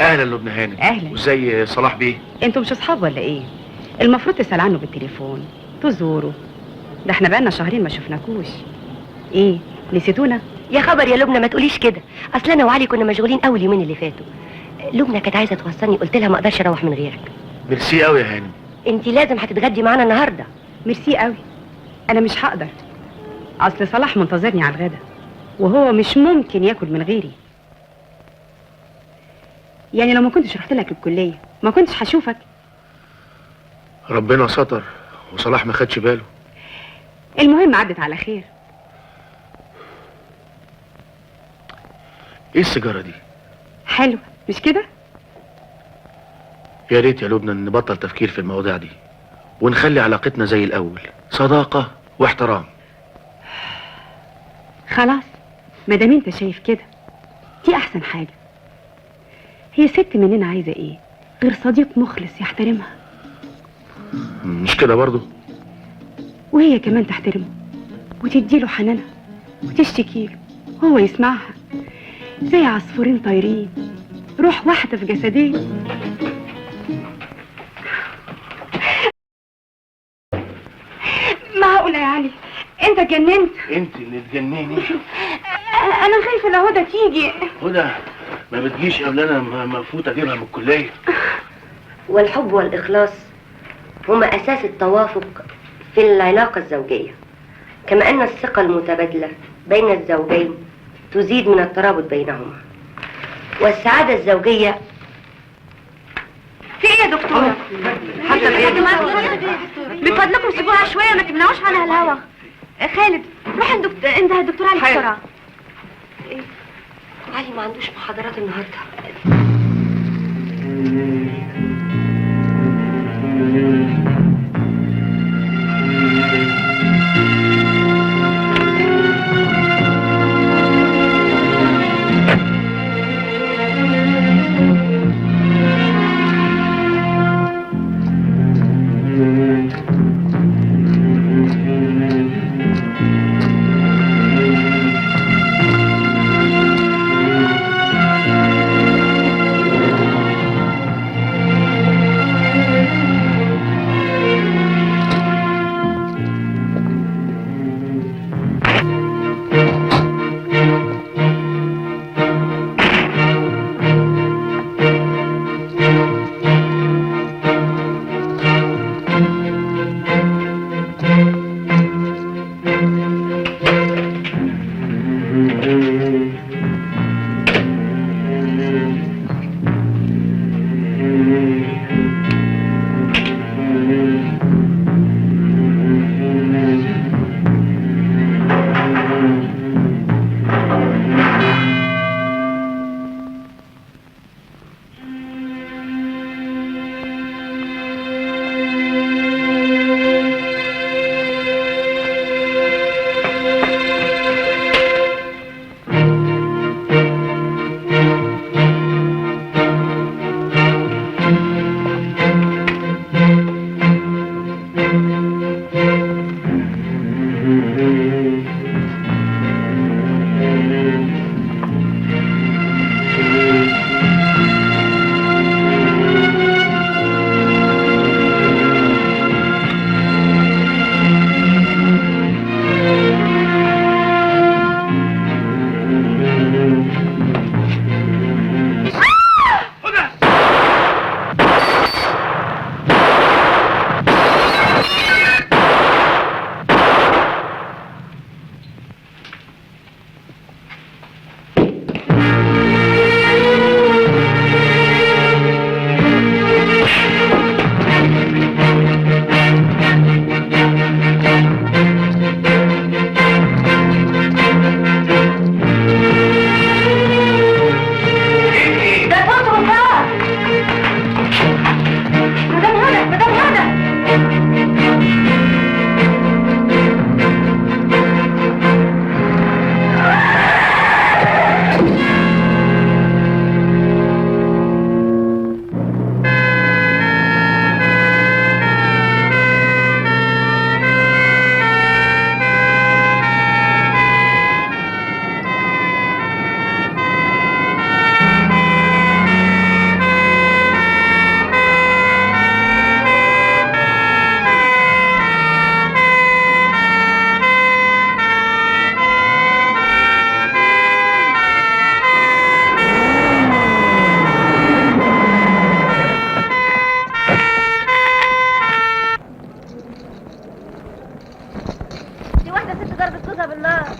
Speaker 3: اهلا لبنى هانم.
Speaker 4: اهلا.
Speaker 3: وازاي صلاح بيه؟
Speaker 4: انتوا مش اصحاب ولا ايه؟ المفروض تسال عنه بالتليفون، تزوره. ده احنا بقالنا شهرين ما شفناكوش. ايه نسيتونا؟
Speaker 1: يا خبر يا لبنى، ما تقوليش كده. اصل انا وعلي كنا مشغولين قوي اليومين اللي فاتوا. لبنى كانت عايزه توصلني، قلت لها ما اقدرش اروح من غيرك.
Speaker 3: ميرسي قوي يا هانم.
Speaker 1: انت لازم هتتغدي معانا النهارده.
Speaker 4: ميرسي قوي. انا مش هقدر، اصل صلاح منتظرني على الغدا وهو مش ممكن ياكل من غيري. يعني لو ما كنتش رحت لك الكلية ما كنتش هشوفك.
Speaker 3: ربنا ستر وصلاح ما خدش باله.
Speaker 4: المهم عدت على خير.
Speaker 3: ايه السيجارة دي؟
Speaker 4: حلوة مش كده؟
Speaker 3: يا ريت يا لبنى نبطل تفكير في المواضيع دي ونخلي علاقتنا زي الاول، صداقه واحترام.
Speaker 4: خلاص ما دام انت شايف كده دي احسن حاجة. هي ست مننا عايزه ايه غير صديق مخلص يحترمها؟
Speaker 3: مش كده برضه؟
Speaker 4: وهي كمان تحترمه وتديله حنانها وتشتكيله وهو يسمعها، زي عصفورين طايرين روح واحدة في جسدين. معقولة يا علي انت اتجننت؟
Speaker 3: انت اللي اتجنني.
Speaker 4: انا خايفة لو هدى تيجي.
Speaker 3: هدى ما بتجيش قبل انا ما افوت اجيبها من الكلية.
Speaker 1: والحب والاخلاص هما اساس التوافق في العلاقة الزوجية، كما ان الثقة المتبادلة بين الزوجين تزيد من الترابط بينهما والسعادة الزوجية.
Speaker 7: في ايه يا دكتورة؟ من فضلكم سيبوها شوية ما تمنعوش عنها الهوا. خالد روح انده الدكتور علي بسرعة.
Speaker 1: إيه؟ علي ما عندوش محاضرات النهارده.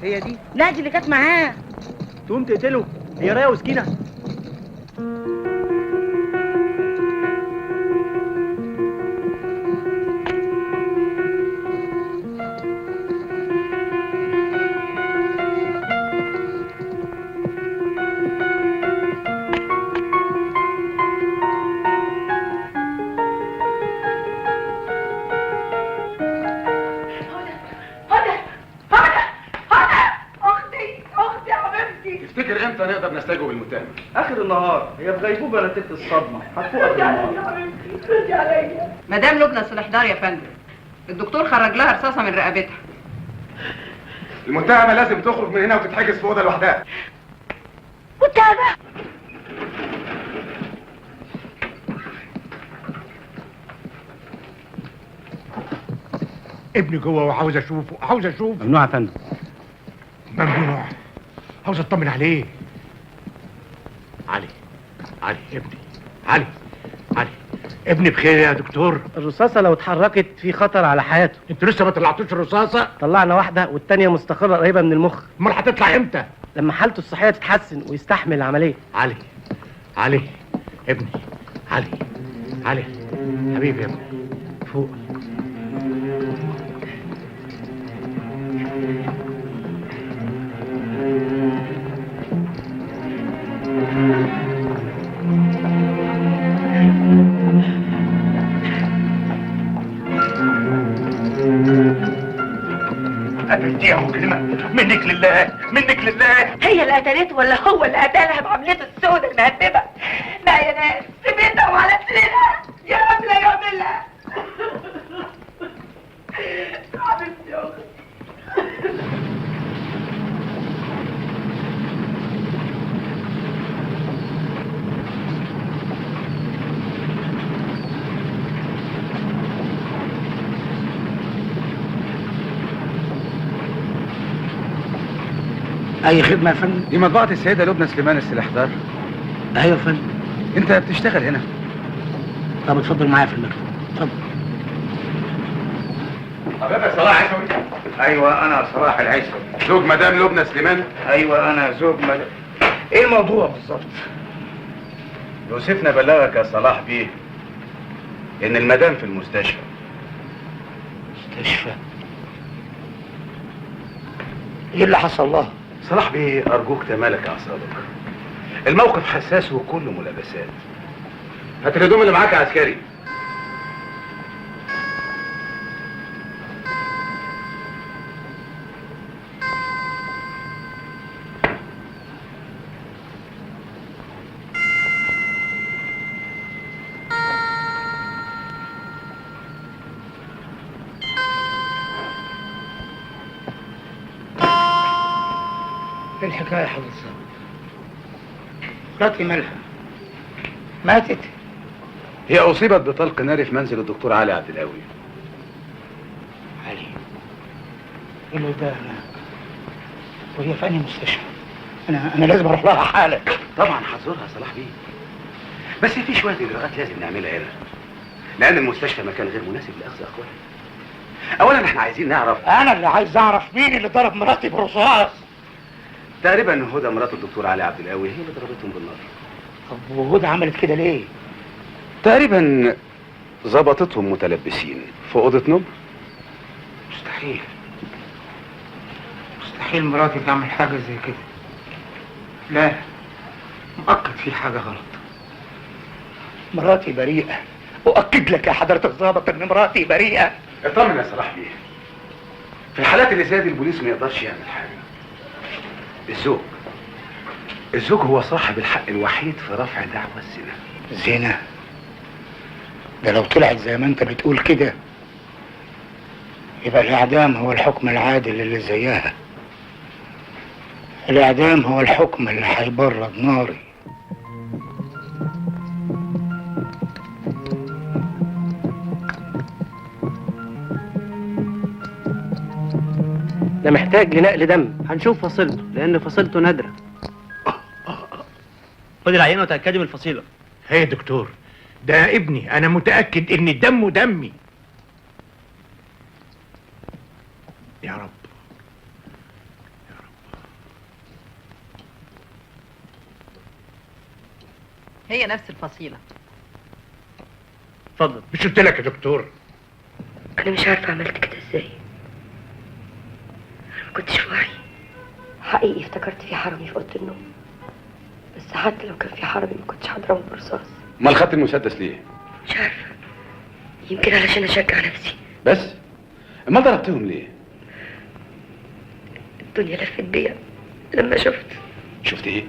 Speaker 11: هي دي؟
Speaker 4: لا دي اللي كانت معاه.
Speaker 11: تقوم تقتله؟ هي رايه وسكينة.
Speaker 12: تفتكر امتى نقدر نستجوب المتهم؟
Speaker 11: اخر النهار، هي في غيبوبة نتيجة الصدمة، هتفوق اخر النهار.
Speaker 13: مدام لبنى سلحدار يا فندم، الدكتور خرج لها رصاصة من رقبتها.
Speaker 12: المتهمه لازم تخرج من هنا وتتحجز في اوضة لوحدها.
Speaker 4: متهمه؟
Speaker 5: ابني جوه وعاوز اشوفه، عاوز اشوفه.
Speaker 14: ممنوع يا فندم.
Speaker 5: ممنوع؟ عاوز اطمن عليه. علي، علي ابني، علي، علي ابني بخير يا دكتور؟
Speaker 14: الرصاصة لو اتحركت في خطر على حياته.
Speaker 5: انتوا لسه ما طلعتوش الرصاصة؟
Speaker 14: طلعنا واحدة والتانية مستقره قريبه من المخ.
Speaker 5: امال هتطلع امتى؟
Speaker 14: لما حالته الصحية تتحسن ويستحمل العملية.
Speaker 5: علي، علي ابني، علي، علي حبيبي يا ابني، فوق.
Speaker 3: قتلتيها مجرمة، منك لله، منك لله.
Speaker 4: هي اللي قتلته ولا هو اللي قتلها بعملته السوداء المهببة؟ لا يا ناس، في بيتها وعلى سريرها، يا رب لا يعملها. حبيبتي يا أختي.
Speaker 5: اي خدمة يا فندم؟
Speaker 12: دي مطبعة السيدة لبنى سليمان السلاحدار.
Speaker 5: ايوه يا فندم.
Speaker 12: انت بتشتغل هنا؟
Speaker 5: طب اتفضل معايا في المكتب، اتفضل.
Speaker 12: حضرتك صلاح عيسوي؟
Speaker 5: ايوه انا صلاح العيسوي.
Speaker 12: زوج مدام لبنى سليمان؟
Speaker 5: ايوه انا زوج مدام. ايه الموضوع بالظبط؟
Speaker 12: يوسفنا بلغك يا صلاح بيه ان المدام في المستشفى.
Speaker 5: مستشفى؟ ايه اللي حصل لها؟
Speaker 12: صلاح بيه ارجوك تمالك اعصابك، الموقف حساس وكله ملابسات. هات الهدوم اللي معاك يا عسكري.
Speaker 5: ايه الحكاية يا حضرتك؟ مراتي مالها؟ ماتت؟
Speaker 12: هي اصيبت بطلق ناري في منزل الدكتور علي عبد القوي.
Speaker 5: علي؟ ايه اللي ده؟ انا وهي في انهي مستشفى؟ انا لازم اروح لها حالا.
Speaker 12: طبعا هتزورها صلاح بيه، بس في شوية اجراءات لازم نعملها هنا، لان المستشفى مكان غير مناسب لاخذ اقوالها. اولا احنا عايزين نعرف.
Speaker 5: انا اللي عايز اعرف مين اللي ضرب مراتي بالرصاص.
Speaker 12: تقريبا هدى مرات الدكتور علي عبد القوي هي اللي ضربتهم بالنار.
Speaker 5: طب وهدى عملت كده ليه؟
Speaker 12: تقريبا ظبطتهم متلبسين في اوضة نوم.
Speaker 5: مستحيل، مستحيل مراتي تعمل حاجة زي كده. لا، مؤكد في حاجة غلط. مراتي بريئة، اؤكد لك يا حضره الضابط ان مراتي بريئة.
Speaker 12: اطمن يا صلاح بيه، في الحالات اللي زي دي البوليس ما يقدرش يعمل حاجة. الزوج هو صاحب الحق الوحيد في رفع دعوى الزنا.
Speaker 5: زنا؟ ده لو طلعت زي ما انت بتقول كده يبقى الاعدام هو الحكم العادل اللي زيها. الاعدام هو الحكم اللي هيبرد ناري.
Speaker 14: ده محتاج لنقل دم. هنشوف فصيلته لان فصيلته نادرة.
Speaker 11: خد العينة وتاكدي من الفصيله.
Speaker 5: هي يا دكتور، ده ابني، انا متاكد ان دمه دمي. يا رب يا رب.
Speaker 13: هي نفس الفصيله.
Speaker 11: اتفضل.
Speaker 5: مش قلت لك يا دكتور؟
Speaker 1: انا مش عارفه عملت كده ازاي، ما كنتش في وعي حقيقي. افتكرت في حرامي في اوضة النوم، بس حتى لو كان في حرامي ما كنتش هضربه برصاص.
Speaker 12: امال خدت المسدس ليه؟
Speaker 1: مش عارفه، يمكن علشان اشجع نفسي.
Speaker 12: بس امال ضربتهم ليه؟
Speaker 1: الدنيا لفت بيا لما شفت.
Speaker 12: شفت ايه؟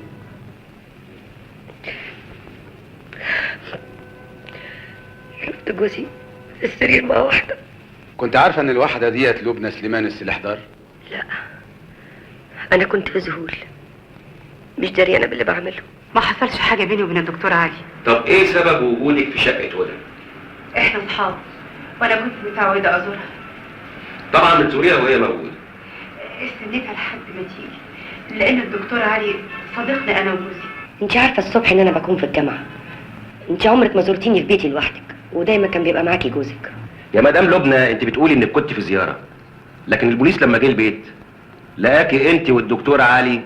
Speaker 1: شفت جوزي في السرير مع واحدة.
Speaker 12: كنت عارفه ان الواحدة ديت لبنى سليمان السلاحدار؟
Speaker 1: لا، أنا كنت في ذهول، مش دريانة باللي بعمله.
Speaker 4: ما حصلش حاجة بيني وبين الدكتور علي.
Speaker 2: طب إيه سبب وجودك في شقة هدى؟
Speaker 4: إحنا أصحاب، وأنا كنت متعودة أزورها.
Speaker 2: طبعا بتزوريها وهي موجودة.
Speaker 4: استنيتها لحد ما تيجي، لأن الدكتور علي صديقنا أنا وجوزي.
Speaker 1: أنت عارفة الصبح إن أنا بكون في الجامعة. أنت عمرك ما زرتيني في بيتي لوحدك، ودايما كان بيبقى معاكي جوزك.
Speaker 2: يا مدام لبنى، أنت بتقولي إنك كنت في زيارة، لكن البوليس لما جه البيت لقاكي انت والدكتور علي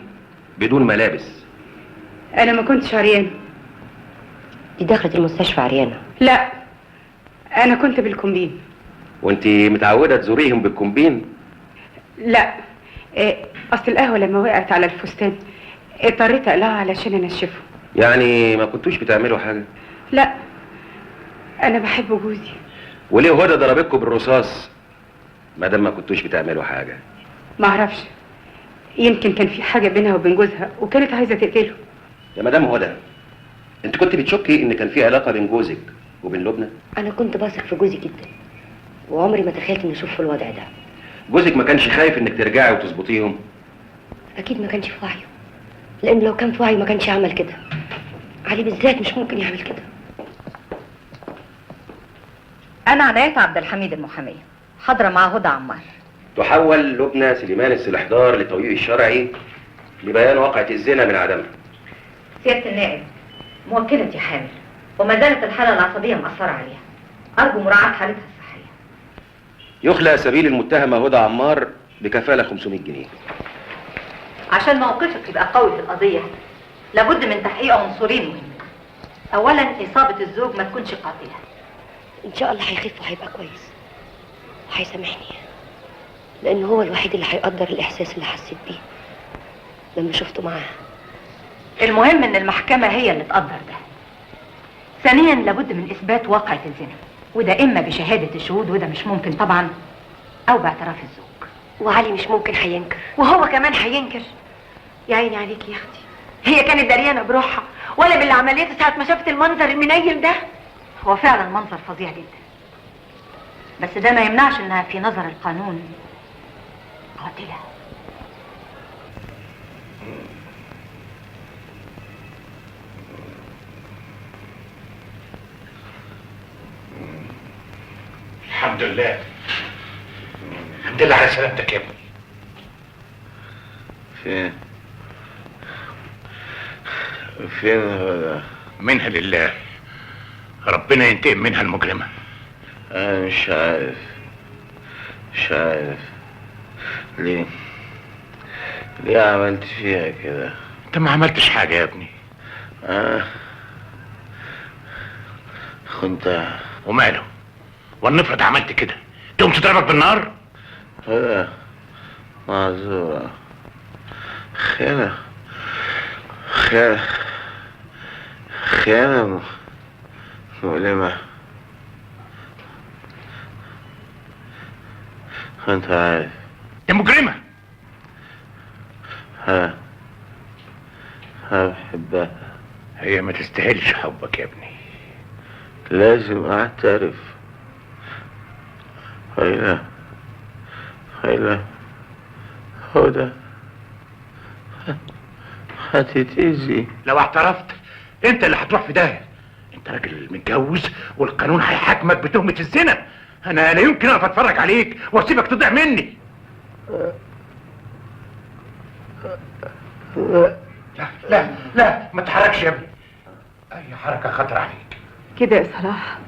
Speaker 2: بدون ملابس.
Speaker 4: انا ما كنتش عريانه.
Speaker 1: دي دخلت المستشفى عريانه.
Speaker 4: لا، انا كنت بالكومبين.
Speaker 2: وانت متعوده تزوريهم بالكومبين؟
Speaker 4: لا، اصل القهوة لما وقعت على الفستان اضطريت اقلعها علشان انشفه.
Speaker 2: يعني ما كنتوش بتعملوا حاجة؟
Speaker 4: لا، انا بحب جوزي.
Speaker 2: وليه هدى ضربتكم بالرصاص ما دام ما كنتوش بتعملوا حاجة؟
Speaker 4: ما اعرفش، يمكن كان في حاجة بينها وبين جوزها وكانت عايزه تقتله.
Speaker 2: يا مدام هدى، انت كنت بتشكي ان كان في علاقة بين جوزك وبين لبنى؟
Speaker 1: انا كنت بثق في جوزي جدا، وعمري ما تخيلت اني اشوف في الوضع ده.
Speaker 2: جوزك ما كانش خايف انك ترجعي وتظبطيهم؟
Speaker 1: اكيد ما كانش في وعيه، لان لو كان في وعيه ما كانش عمل كده. علي بالذات مش ممكن يعمل كده.
Speaker 15: انا عناية عبد الحميد المحاميه، حاضره مع هدى عمار.
Speaker 2: تحول لبنى سليمان السلحدار للتوقيع الشرعي
Speaker 12: لبيان واقعة الزنا من عدمها.
Speaker 15: سيادة النائب، موكلتي حامل وما زالت الحالة العصبية مأثرة عليها، أرجو مراعاة حالتها الصحية.
Speaker 12: يخلى سبيل المتهمة هدى عمار بكفالة 500 جنيه.
Speaker 15: عشان موقفك يبقى قوي في القضية لابد من تحقيق عنصرين مهمين. أولا إصابة الزوج ما تكونش قاتلة.
Speaker 1: إن شاء الله هيخف وهيبقى كويس وهيسامحني، لأن هو الوحيد اللي هيقدر الإحساس اللي حسيت بيه لما شفته معاها.
Speaker 15: المهم إن المحكمة هي اللي تقدر ده. ثانيا لابد من إثبات واقعة الزنا، وده إما بشهادة الشهود وده مش ممكن طبعا، أو باعتراف الزوج.
Speaker 1: وعلي مش ممكن هينكر.
Speaker 4: وهو كمان هينكر. يا عيني عليكي يا أختي، هي كانت دريانة بروحها ولا باللي عملته ساعة ما شافت المنظر المنيل ده؟
Speaker 15: هو فعلا منظر فظيع جدا، بس ده ما يمنعش انها في نظر القانون قاتلة.
Speaker 5: الحمد لله، الحمد لله على سلامتك يا ابني.
Speaker 3: فين فين هدى؟
Speaker 5: منها لله، ربنا ينتقم منها المجرمة.
Speaker 3: أنا مش عارف، مش عارف ليه عملت فيها كده.
Speaker 5: انت ما عملتش حاجة يا ابني.
Speaker 3: خنتها.
Speaker 5: وماله؟ ولنفرض عملت كده تقوم تضربك بالنار؟
Speaker 3: هدى معذورة، خيانة خيانة خيانة مؤلمة. انت عارف
Speaker 5: يا مجرمة.
Speaker 3: ها بحبها.
Speaker 5: هي ما تستاهلش حبك يا ابني.
Speaker 3: لازم اعترف. هيلا هيلا هدى هتتأذي
Speaker 5: لو اعترفت. انت اللي هتروح في داهية. انت راجل متجوز والقانون هيحاكمك بتهمة الزنا. انا لا يمكن اقف اتفرج عليك واسيبك تضيع مني. لا لا لا، ما تحركش يا ابني، اي حركة خطر عليك.
Speaker 13: كده يا صلاح،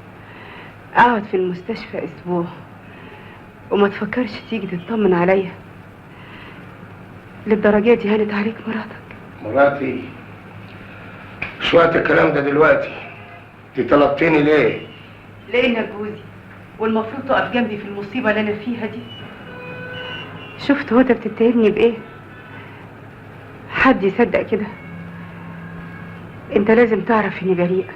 Speaker 13: اقعد في المستشفى اسبوع وما تفكرش تيجي تطمن عليا. للدرجة دي هانت عليك مراتك؟
Speaker 16: مراتي مش وقت الكلام ده دلوقتي. انت طلبتيني ليه؟
Speaker 13: لانك جوزي والمفروض تقف جنبي في المصيبة اللي انا فيها دي. شفت هدى بتتهمني بايه؟ حد يصدق كده؟ انت لازم تعرف اني بريئة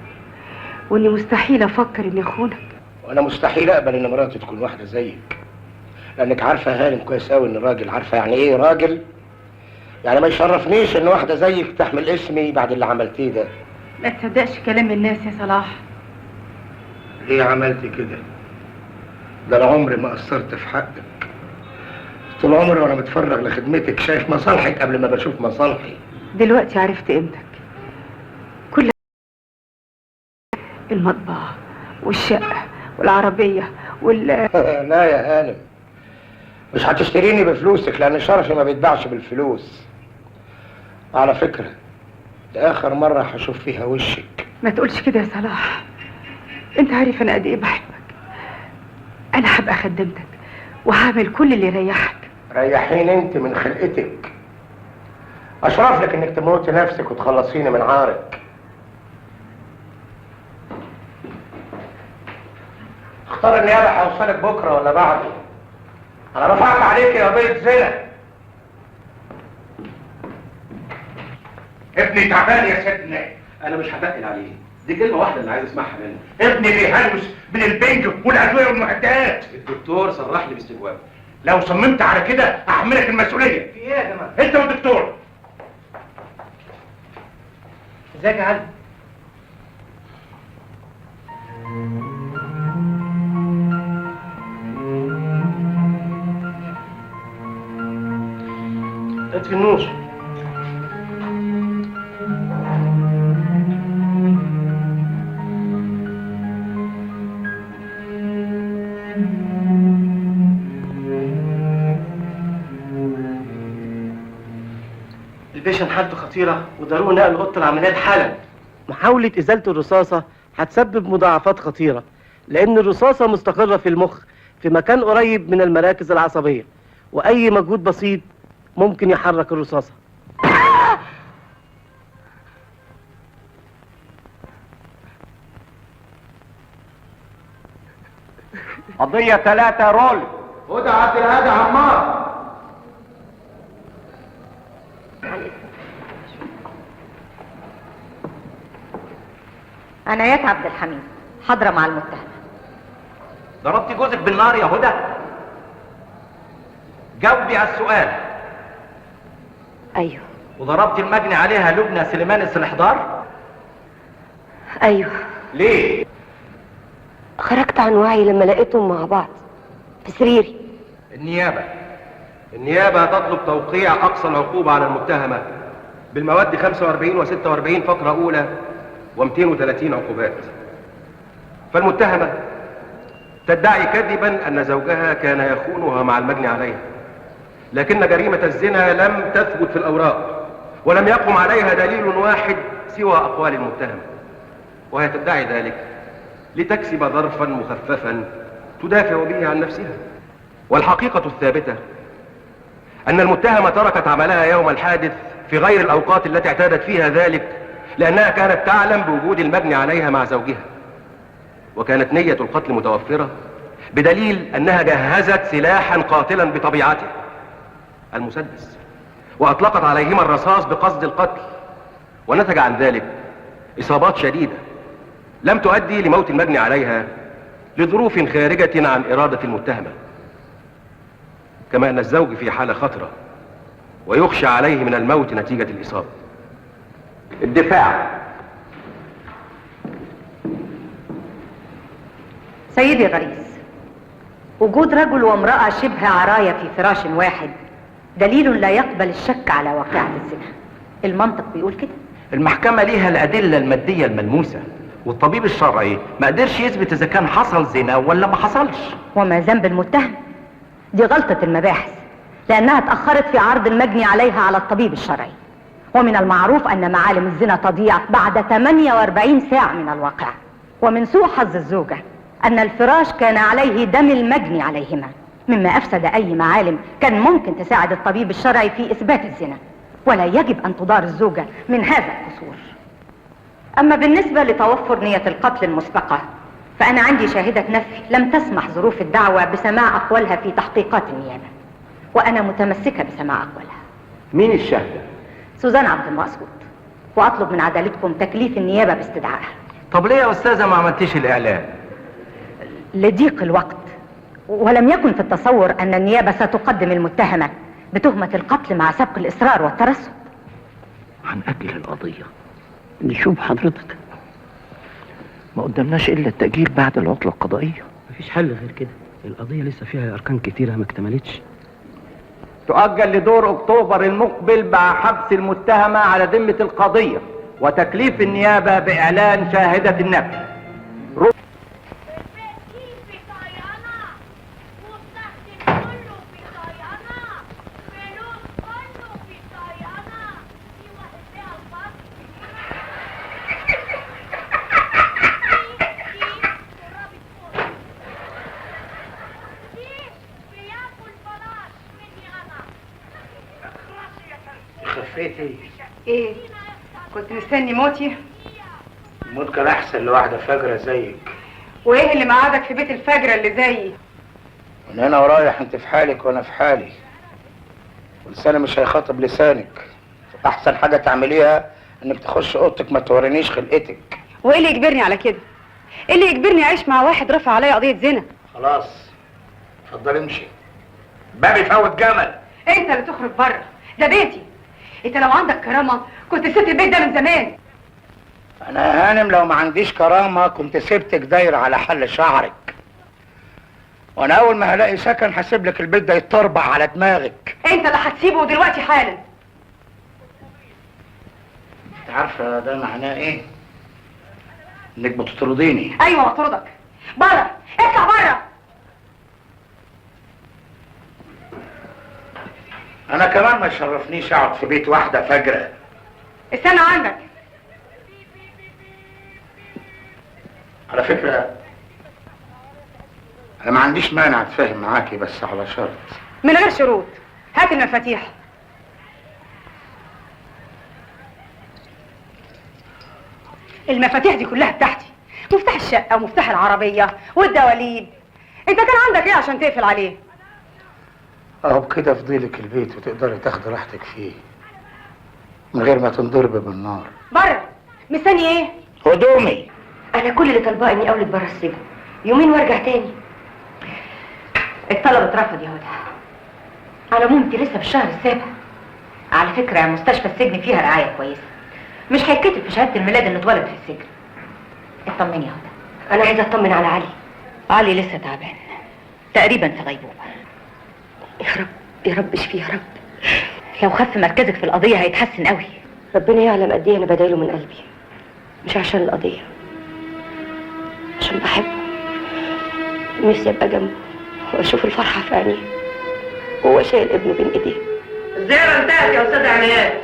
Speaker 13: واني مستحيل افكر اني اخونك.
Speaker 16: وانا مستحيل اقبل ان مراتي تكون واحدة زيك، لانك عارفه يا هانم كويس قوي ان الراجل، عارفه يعني ايه راجل؟ يعني ما يشرفنيش ان واحدة زيك تحمل اسمي بعد اللي عملتيه ده.
Speaker 13: ما تصدقش كلام الناس يا صلاح.
Speaker 16: ليه عملتي كده؟ ده انا عمري ما قصرت في حقك، طول عمري وانا متفرغ لخدمتك، شايف مصالحك قبل ما بشوف مصالحي.
Speaker 13: دلوقتي عرفت قيمتك. كل المطبخ والشقه والعربية وال
Speaker 16: لا يا هانم، مش هتشتريني بفلوسك، لان شرفي ما بيتباعش بالفلوس. على فكرة ده اخر مرة هشوف فيها وشك.
Speaker 13: ما تقولش كده يا صلاح، انت عارف انا قد ايه بحبك. انا هبقى خدمتك وهعمل كل اللي يريحك.
Speaker 16: ريحيني انت من خلقتك. اشرف لك انك تموتي نفسك وتخلصيني من عارك. اختار النيابة هيوصلك بكره ولا بعده. انا رفعت عليك يا قضية زنا.
Speaker 5: ابني تعبان يا سيد النائب.
Speaker 12: انا مش هتقل عليه، دي كلمة واحدة اللي عايز اسمعها منه.
Speaker 5: ابني بيهلوس من البنج والادوية والمهدئات.
Speaker 12: الدكتور صرح لي باستجوابه.
Speaker 5: لو صممت على كده هحملك المسؤولية.
Speaker 11: في ايه يا جماعة؟
Speaker 5: انت والدكتور.
Speaker 11: ازيك يا علي؟
Speaker 16: اطفي النور.
Speaker 14: ال patient حالته خطيرة وضروري نقل اوضة العمليات حالا. محاولة ازالة الرصاصة هتسبب مضاعفات خطيرة، لان الرصاصة مستقره في المخ في مكان قريب من المراكز العصبية، واي مجهود بسيط ممكن يحرك الرصاصة.
Speaker 17: قضية 3 رول. هدى عبد الهادي عمار.
Speaker 15: عنايات عبد الحميد حاضرة مع المتهم.
Speaker 17: ضربتي جوزك بالنار يا هدى؟ جاوبي على السؤال.
Speaker 1: ايوه.
Speaker 17: وضربتي المجني عليها لبنى سليمان السلحدار؟
Speaker 1: ايوه.
Speaker 17: ليه؟
Speaker 1: خرجت عن وعي لما لقيتهم مع بعض في سريري.
Speaker 18: النيابة تطلب توقيع أقصى العقوبة على المتهمة بالمواد 45 و46 فقرة أولى و230 عقوبات. فالمتهمة تدعي كذبا أن زوجها كان يخونها مع المجني عليها، لكن جريمة الزنا لم تثبت في الأوراق ولم يقم عليها دليل واحد سوى أقوال المتهمة، وهي تدعي ذلك لتكسب ظرفا مخففا تدافع به عن نفسها. والحقيقة الثابتة أن المتهمة تركت عملها يوم الحادث في غير الأوقات التي اعتادت فيها ذلك، لأنها كانت تعلم بوجود المجني عليها مع زوجها، وكانت نية القتل متوفرة بدليل أنها جهزت سلاحا قاتلا بطبيعته، المسدس، وأطلقت عليهما الرصاص بقصد القتل، ونتج عن ذلك إصابات شديدة لم تؤدي لموت المجني عليها لظروف خارجة عن إرادة المتهمة، كما أن الزوج في حالة خطرة ويخشى عليه من الموت نتيجة الإصابة.
Speaker 17: الدفاع.
Speaker 15: سيدي الرئيس، وجود رجل وامرأة شبه عراية في فراش واحد دليل لا يقبل الشك على واقعة الزنا. المنطق بيقول كده.
Speaker 17: المحكمة ليها الأدلة المادية الملموسة، والطبيب الشرعي ما قدرش يثبت إذا كان حصل زنا ولا ما حصلش.
Speaker 15: وما ذنب المتهم؟ دي غلطة المباحث، لأنها اتأخرت في عرض المجني عليها على الطبيب الشرعي، ومن المعروف أن معالم الزنا تضيع بعد 48 ساعة من الواقعة. ومن سوء حظ الزوجة أن الفراش كان عليه دم المجني عليهما، مما أفسد أي معالم كان ممكن تساعد الطبيب الشرعي في إثبات الزنا، ولا يجب أن تضار الزوجة من هذا القصور. أما بالنسبة لتوفر نية القتل المسبقة، فأنا عندي شاهدة نفي لم تسمح ظروف الدعوة بسماع أقوالها في تحقيقات النيابة، وأنا متمسكة بسماع أقوالها.
Speaker 17: مين الشاهدة؟
Speaker 15: سوزان عبد المقصود، وأطلب من عدالتكم تكليف النيابة باستدعائها.
Speaker 17: طب ليه يا أستاذة ما عملتيش الإعلان؟
Speaker 15: لضيق الوقت، ولم يكن في التصور أن النيابة ستقدم المتهمة بتهمة القتل مع سبق الإصرار والترصد.
Speaker 3: هنأجل القضية نشوف حضرتك، ما قدامناش إلا التأجيل بعد العطلة القضائية.
Speaker 14: مفيش حل غير كده، القضية لسه فيها أركان كتيرة ما اكتملتش.
Speaker 17: تؤجل لدور أكتوبر المقبل مع حبس المتهمة على ذمة القضية وتكليف النيابة بإعلان شاهدة النفي.
Speaker 5: خفيتي؟
Speaker 13: ايه؟ كنت مستني موتي؟
Speaker 5: الموت كان احسن لواحدة فجره زيك.
Speaker 13: وايه اللي مقعدك في بيت الفجرة اللي زيي؟
Speaker 5: من هنا ورايح انت في حالك وانا في حالي، ولساني مش هيخاطب لسانك. احسن حاجة تعمليها انك تخش اوضتك ما تورينيش خلقتك.
Speaker 13: وايه اللي يجبرني على كده؟ ايه اللي يجبرني اعيش مع واحد رفع عليا قضية زنا؟
Speaker 5: خلاص اتفضلي امشي، بابي فوت جمل.
Speaker 13: انت اللي تخرج بره، ده بيتي. انت لو عندك كرامة كنت سبت البيت ده من زمان.
Speaker 5: انا يا هانم لو ما عنديش كرامة كنت سبتك دايرة على حل شعرك، وانا اول ما هلاقي سكن هسيب لك البيت ده يتطربع على دماغك.
Speaker 13: انت اللي هتسيبه دلوقتي حالا.
Speaker 5: انت عارفه ده معناه ايه؟ انك بتطرديني.
Speaker 13: ايوه بطردك. بره، اطلع بره.
Speaker 5: انا انا كمان ما يشرفنيش اقعد في بيت واحدة فجره.
Speaker 13: استنى عندك.
Speaker 5: على فكرة انا ما عنديش مانع اتفاهم معاكي، بس على شرط.
Speaker 13: من غير شروط. هات المفاتيح. المفاتيح دي كلها بتاعتي، مفتاح الشقة ومفتاح العربية والدواليب. انت كان عندك ايه عشان تقفل عليه؟
Speaker 5: اهو بكده فضيلك البيت وتقدري تاخدي راحتك فيه من غير ما تنضربي بالنار.
Speaker 13: بره مستني ايه؟
Speaker 5: هدومي.
Speaker 1: انا كل اللي طالباه اني اولد بره السجن يومين وارجع تاني.
Speaker 15: الطلب اترفض يا هدى. على العموم انت لسه في الشهر السابع. على فكرة مستشفى السجن فيها رعاية كويسة، مش هيتكتب في شهادة الميلاد انه اتولد في السجن. اطمني يا هدى.
Speaker 1: انا عايزه اطمن على علي.
Speaker 15: علي لسه تعبان، تقريبا في غيبوبة.
Speaker 1: يا رب يا رب اشفيه يا رب.
Speaker 15: لو خف مركزك في القضية هيتحسن قوي.
Speaker 1: ربنا يعلم قد ايه انا بدايله من قلبي، مش عشان القضية، عشان بحبه. نفسي ابقى جنبه واشوف الفرحة في عينيه وهو شايل ابنه بين ايديه.
Speaker 14: الزيارة انتهت يا استاذ عنايات.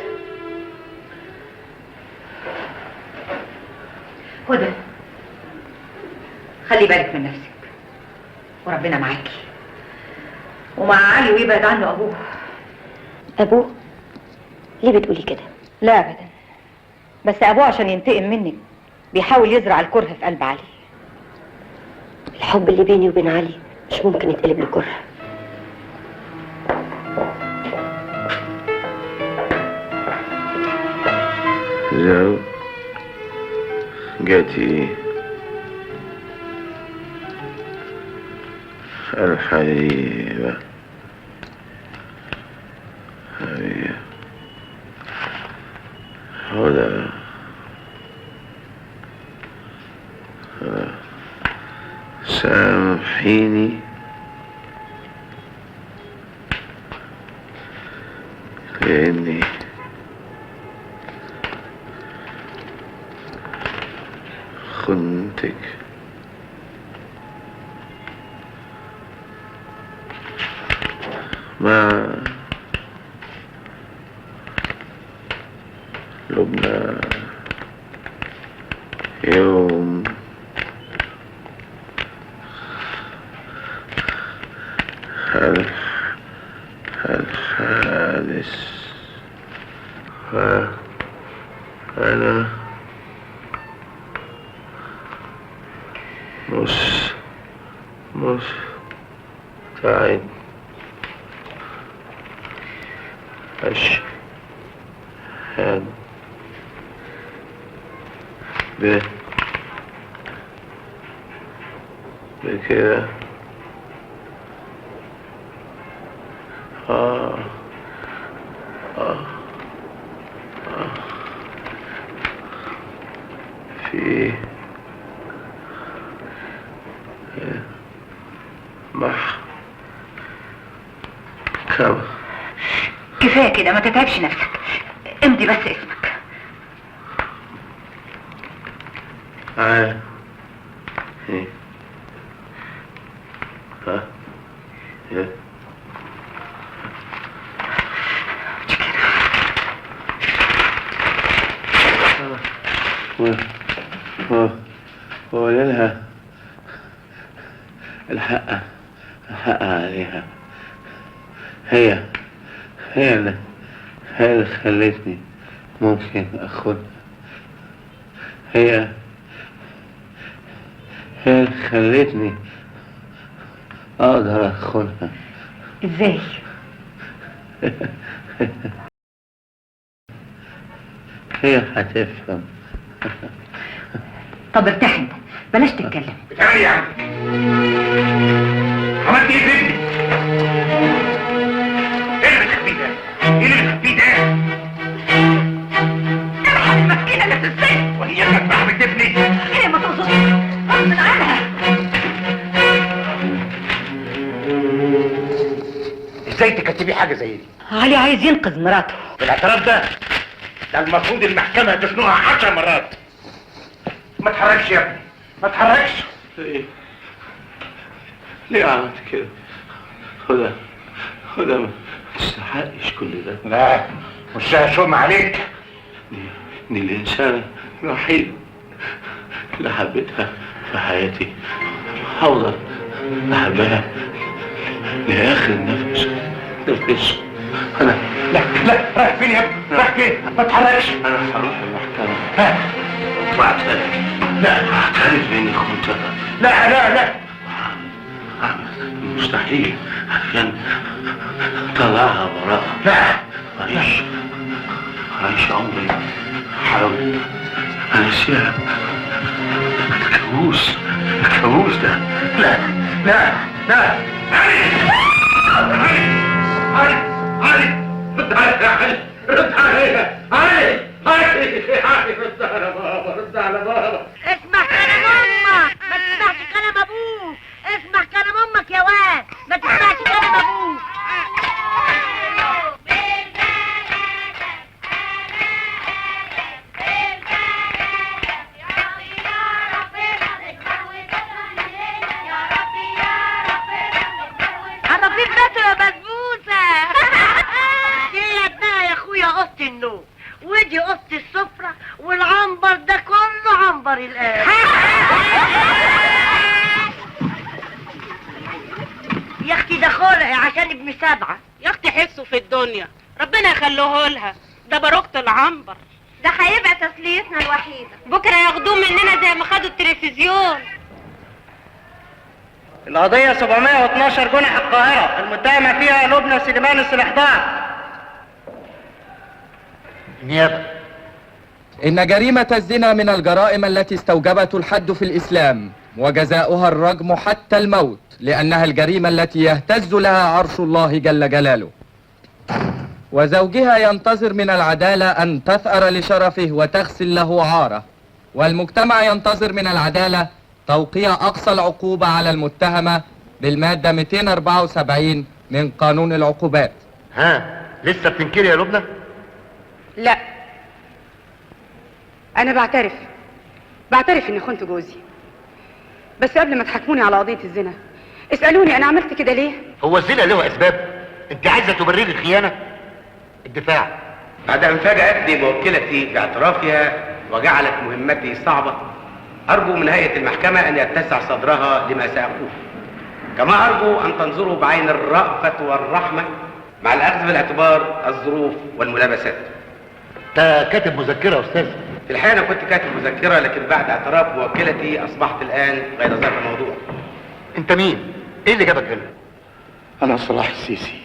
Speaker 15: هدى خلي بالك من نفسك وربنا معاكي ومع علي، ويبعد عنه ابوه.
Speaker 1: ابوه؟ ليه بتقولي كده؟
Speaker 15: لا ابدا، بس ابوه عشان ينتقم منك بيحاول يزرع الكره في قلب علي.
Speaker 1: الحب اللي بيني وبين علي مش ممكن يتقلب لكرة.
Speaker 3: زوجتي الحبيبة هدى، سامحيني لأني خنتك مع لبنى يوم الحادث، فأنا مستعد أشهد بكده. في محكمة.
Speaker 15: كفاية كده، ما تتعبش نفسك، امضي بس اسمك.
Speaker 3: وقولي الحق الحق عليها، هي هي اللي خلتني ممكن اخدها، هي اللي خلتني اقدر اخدها.
Speaker 15: ازاي؟
Speaker 3: هي هتفهم.
Speaker 15: طب ارتاح انت، بلاش تتكلم.
Speaker 5: بتعمل ايه عندك؟ عملت ايه في ابني؟ ايه اللي بتخبيه ده؟ ايه اللي بتخبيه ده؟
Speaker 4: ارحم المسكينة اللي في السجن.
Speaker 5: وهي كانت رحمة ابني؟
Speaker 4: هي ما تقصدش، غصب عنها.
Speaker 5: ازاي تكتبي حاجة زي دي؟
Speaker 15: علي عايز ينقذ مراته.
Speaker 5: بالاعتراف ده؟ ده المفروض المحكمة تشنقها 10 مرات. ما تحركش يا ابني، ما تحركش.
Speaker 3: ليه؟ ليه عملت كده؟ هدى هدى ما تستحقش كل ده.
Speaker 5: لا مش هشوم عليك.
Speaker 3: دي الإنسان الوحيد اللي حبيتها في حياتي، هفضل أحبها لآخر نفس نفس. أنا
Speaker 5: لا لا، رايح فين يا ابني؟ رايح فين؟ ما تتحركش.
Speaker 3: أنا هروح المحكمة.
Speaker 5: ها؟
Speaker 3: واعترف.
Speaker 5: لا،
Speaker 3: اعترف بإني خنتها.
Speaker 5: لا لا لا،
Speaker 3: أعمل مستحيل عشان طلعها براءة.
Speaker 5: لا،
Speaker 3: أعيش عمري حاول أنسيها. الكابوس، الكابوس ده.
Speaker 5: لا لا لا، علي علي علي علي، رد علي يا علي، رد علي علي علي علي، رد على بابا، رد على بابا.
Speaker 10: اسمع كلام امك، ما تسمعش كلام ابوك. اسمع كلام امك يا واد، ما تسمعش كلام ابوك. عرفين بيته يا بسبوسه. دي بقى يا اخويا اوضة النوم، ودي اوضة السفرة، والعنبر ده كله عنبر الان. يا اختي ده خلق عشان ابن 7.
Speaker 19: يا اختي حسه في الدنيا، ربنا يخليه لها، ده باروكة العنبر.
Speaker 8: ده هيبقى تسليتنا الوحيدة، بكره ياخدوه مننا زي ما خدوا التلفزيون.
Speaker 20: القضية 712 جنح القاهرة، المتهمة فيها لبنى سليمان السلحدار.
Speaker 5: نيابة.
Speaker 21: إن جريمة الزنا من الجرائم التي استوجبت الحد في الإسلام، وجزاؤها الرجم حتى الموت، لأنها الجريمة التي يهتز لها عرش الله جل جلاله. وزوجها ينتظر من العدالة أن تثأر لشرفه وتغسل له عاره، والمجتمع ينتظر من العدالة توقيع أقصى العقوبة على المتهمة بالمادة 274 من قانون العقوبات.
Speaker 5: ها، لسه بتنكري يا لبنى؟
Speaker 13: لا، أنا بعترف إني خنت جوزي. بس قبل ما تحاكموني على قضية الزنا اسألوني أنا عملت كده ليه؟
Speaker 5: هو الزنا له أسباب؟ أنت عايزة تبرري الخيانة؟ الدفاع.
Speaker 12: بعد أن فاجأتني موكلتي باعترافها وجعلت مهمتي صعبة، أرجو من هيئة المحكمة أن يتسع صدرها لما سأقوله، كما أرجو أن تنظروا بعين الرأفة والرحمة مع الأخذ بالاعتبار الظروف والملابسات.
Speaker 5: أنت كاتب مذكرة يا أستاذ؟
Speaker 12: في الحقيقة أنا كنت كاتب مذكرة، لكن بعد اعتراف موكلتي أصبحت الآن غير ذاك الموضوع.
Speaker 5: أنت مين؟ إيه اللي جابك هنا؟
Speaker 22: أنا صلاح السيسي،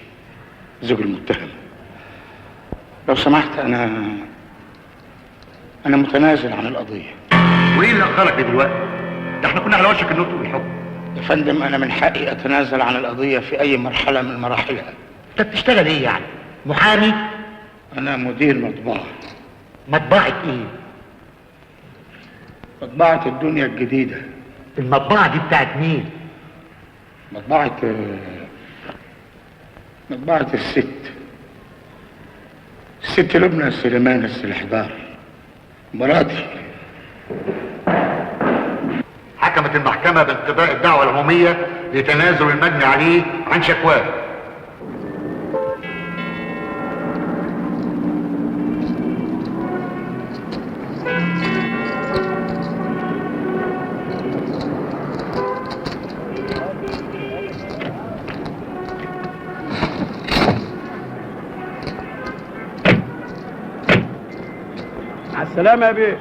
Speaker 22: زوج المتهم. لو سمحت أنا متنازل عن القضية.
Speaker 5: وإيه اللي أخرك دلوقتي؟ ده إحنا كنا على وشك النطق بالحكم.
Speaker 22: يا فندم أنا من حقي أتنازل عن القضية في أي مرحلة من مراحلها.
Speaker 5: أنت بتشتغل إيه يعني؟ محامي؟
Speaker 22: أنا مدير مطبعة.
Speaker 5: مطبعة إيه؟
Speaker 22: مطبعة الدنيا الجديدة.
Speaker 5: المطبعة دي بتاعت مين؟
Speaker 22: مطبعة الست لبنى سليمان السلحدار، مراتي.
Speaker 5: حكمت المحكمة بانقضاء الدعوة العمومية لتنازل المجني عليه عن شكواه.
Speaker 11: مع السلامة يا بيه.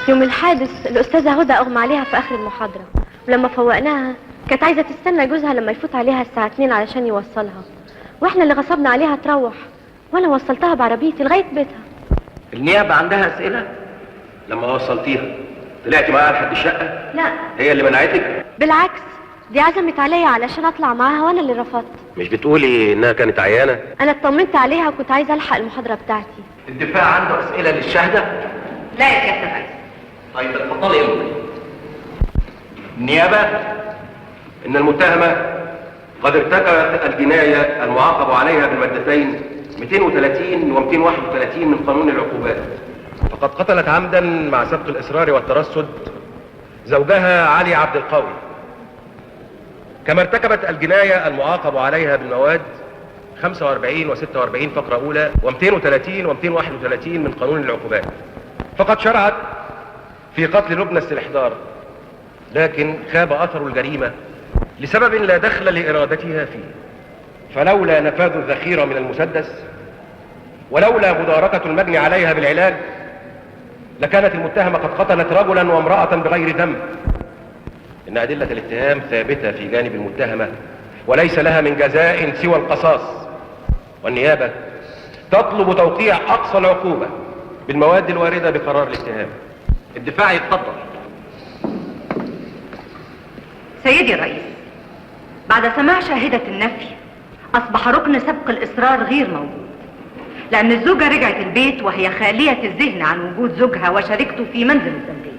Speaker 7: يوم الحادث الأستاذة هدى أغمى عليها في آخر المحاضرة، ولما فوقناها كانت عايزة تستنى جوزها لما يفوت عليها الساعة 2 علشان يوصلها، واحنا اللي غصبنا عليها تروح، وأنا وصلتها بعربيتي لغاية بيتها.
Speaker 18: النيابة عندها أسئلة؟
Speaker 2: لما وصلتيها طلعتي معاها لحد الشقة؟
Speaker 7: لا.
Speaker 2: هي اللي منعتك؟
Speaker 7: بالعكس، دي عزمت عليا علشان أطلع معاها وأنا اللي رفضت.
Speaker 2: مش بتقولي إنها كانت عيانة؟
Speaker 7: أنا اطمنت عليها وكنت عايزة ألحق المحاضرة بتاعتي.
Speaker 17: الدفاع عنده أسئلة للشاهدة؟
Speaker 4: لا يا سيادة الرئيس.
Speaker 17: طيب اتفضلي يا مدير. النيابة.
Speaker 18: إن المتهمة قد ارتكبت الجناية المعاقب عليها بالمادتين 230 و 231 من قانون العقوبات. فقد قتلت عمدا مع سبق الإصرار والترصد زوجها علي عبد القوي. كما ارتكبت الجناية المعاقب عليها بالمواد 45 و46 فقرة أولى و230 و231 من قانون العقوبات. فقد شرعت في قتل لبنى السلحدار، لكن خاب أثر الجريمة لسبب لا دخل لإرادتها فيه، فلولا نفاذ الذخيرة من المسدس ولولا مداركة المجني عليها بالعلاج لكانت المتهمة قد قتلت رجلا وامرأة بغير ذنب. إن أدلة الاتهام ثابتة في جانب المتهمة وليس لها من جزاء سوى القصاص، والنيابة تطلب توقيع أقصى العقوبة بالمواد الواردة بقرار الاتهام. الدفاع يتفضل.
Speaker 15: سيدي الرئيس، بعد سماع شاهدة النفي أصبح ركن سبق الإصرار غير موجود، لأن الزوجة رجعت البيت وهي خالية الذهن عن وجود زوجها وشريكته في منزل الزوجية.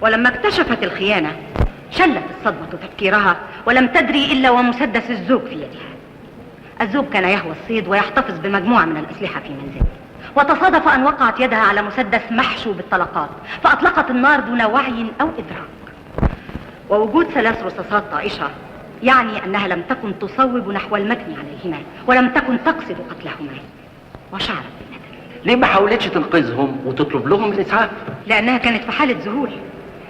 Speaker 15: ولما اكتشفت الخيانة شلت الصدمة تفكيرها، ولم تدري إلا ومسدس الزوج في يدها. الزوج كان يهوى الصيد ويحتفظ بمجموعة من الأسلحة في منزله، وتصادف أن وقعت يدها على مسدس محشو بالطلقات، فأطلقت النار دون وعي أو إدراك. ووجود 3 رصاصات طائشة يعني أنها لم تكن تصوب نحو المجني عليهما، ولم تكن تقصد قتلهما، وشعرت بالندم.
Speaker 17: ليه ما حاولتش تنقذهم وتطلب لهم الإسعاف؟
Speaker 15: لأنها كانت في حالة ذهول،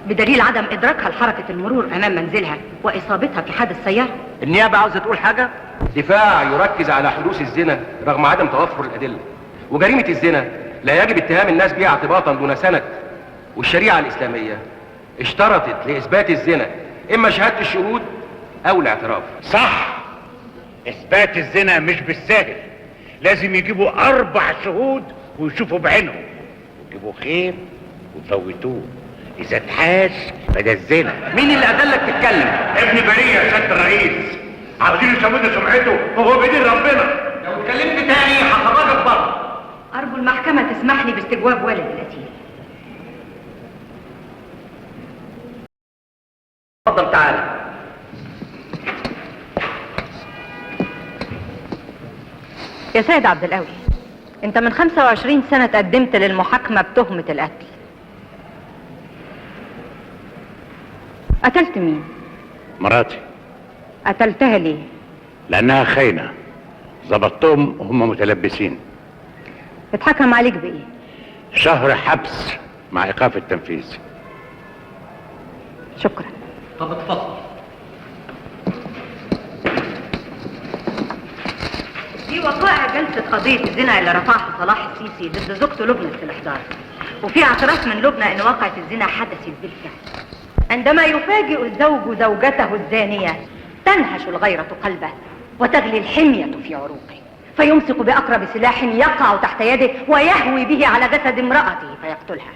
Speaker 15: بدليل عدم إدراكها لحركة المرور أمام منزلها وإصابتها في حادث سيارة.
Speaker 17: النيابة عاوزة تقول حاجة؟
Speaker 18: دفاع يركز على حدوث الزنا رغم عدم توفر الأدلة، وجريمة الزنا لا يجب اتهام الناس بها اعتباطا دون سند، والشريعة الإسلامية اشترطت لإثبات الزنا إما شهادة الشهود أو الاعتراف.
Speaker 5: صح، إثبات الزنا مش بالساهل، لازم يجيبوا 4 شهود ويشوفوا بعينهم، ويجيبوا خير ويفوتوه، إذا اتحاش فده الزنا.
Speaker 17: مين اللي قتلك تتكلم؟
Speaker 5: ابن برية يا سيادة الرئيس، عاوزين يسودوا سمعته وهو بيدين ربنا.
Speaker 17: لو اتكلمت تاني هخرجك بره.
Speaker 15: أرجو المحكمة تسمح لي باستجواب والد القتيل.
Speaker 17: اتفضل تعالى.
Speaker 15: يا سيد عبد القوي، انت من 25 سنة تقدمت للمحاكمة بتهمة القتل. قتلت مين؟
Speaker 22: مراتي.
Speaker 15: قتلتها ليه؟
Speaker 22: لأنها خاينة، ظبطتهم وهم متلبسين.
Speaker 15: اتحكم عليك بإيه؟
Speaker 22: شهر حبس مع إيقاف التنفيذ.
Speaker 15: شكرا.
Speaker 17: طب اتفضل.
Speaker 15: دي وقائع جلسة قضية الزنا اللي رفعها صلاح السيسي ضد زوجته لبنى السلحدار، وفي اعتراف من لبنى ان واقعة الزنا حدثت بالفعل. عندما يفاجئ الزوج زوجته الزانية تنهش الغيرة قلبه وتغلي الحمية في عروقه، فيمسك بأقرب سلاح يقع تحت يده ويهوي به على جسد امرأته فيقتلها.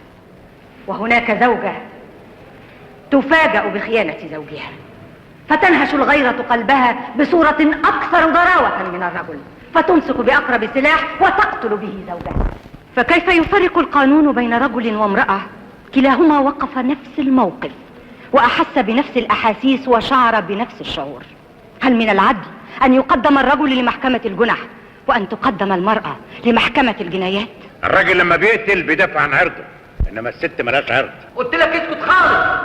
Speaker 15: وهناك زوجة تفاجأ بخيانة زوجها فتنهش الغيرة قلبها بصورة أكثر ضراوة من الرجل، فتمسك بأقرب سلاح وتقتل به زوجها. فكيف يفرق القانون بين رجل وامرأة كلاهما وقف نفس الموقف وأحس بنفس الأحاسيس وشعر بنفس الشعور؟ هل من العدل أن يقدم الرجل لمحكمة الجنح وأن تقدم المرأة لمحكمة الجنايات؟
Speaker 5: الراجل لما بيقتل بيدافع عن عرضه، إنما الست ملهاش عرض.
Speaker 17: قلت لك اسكت خالص.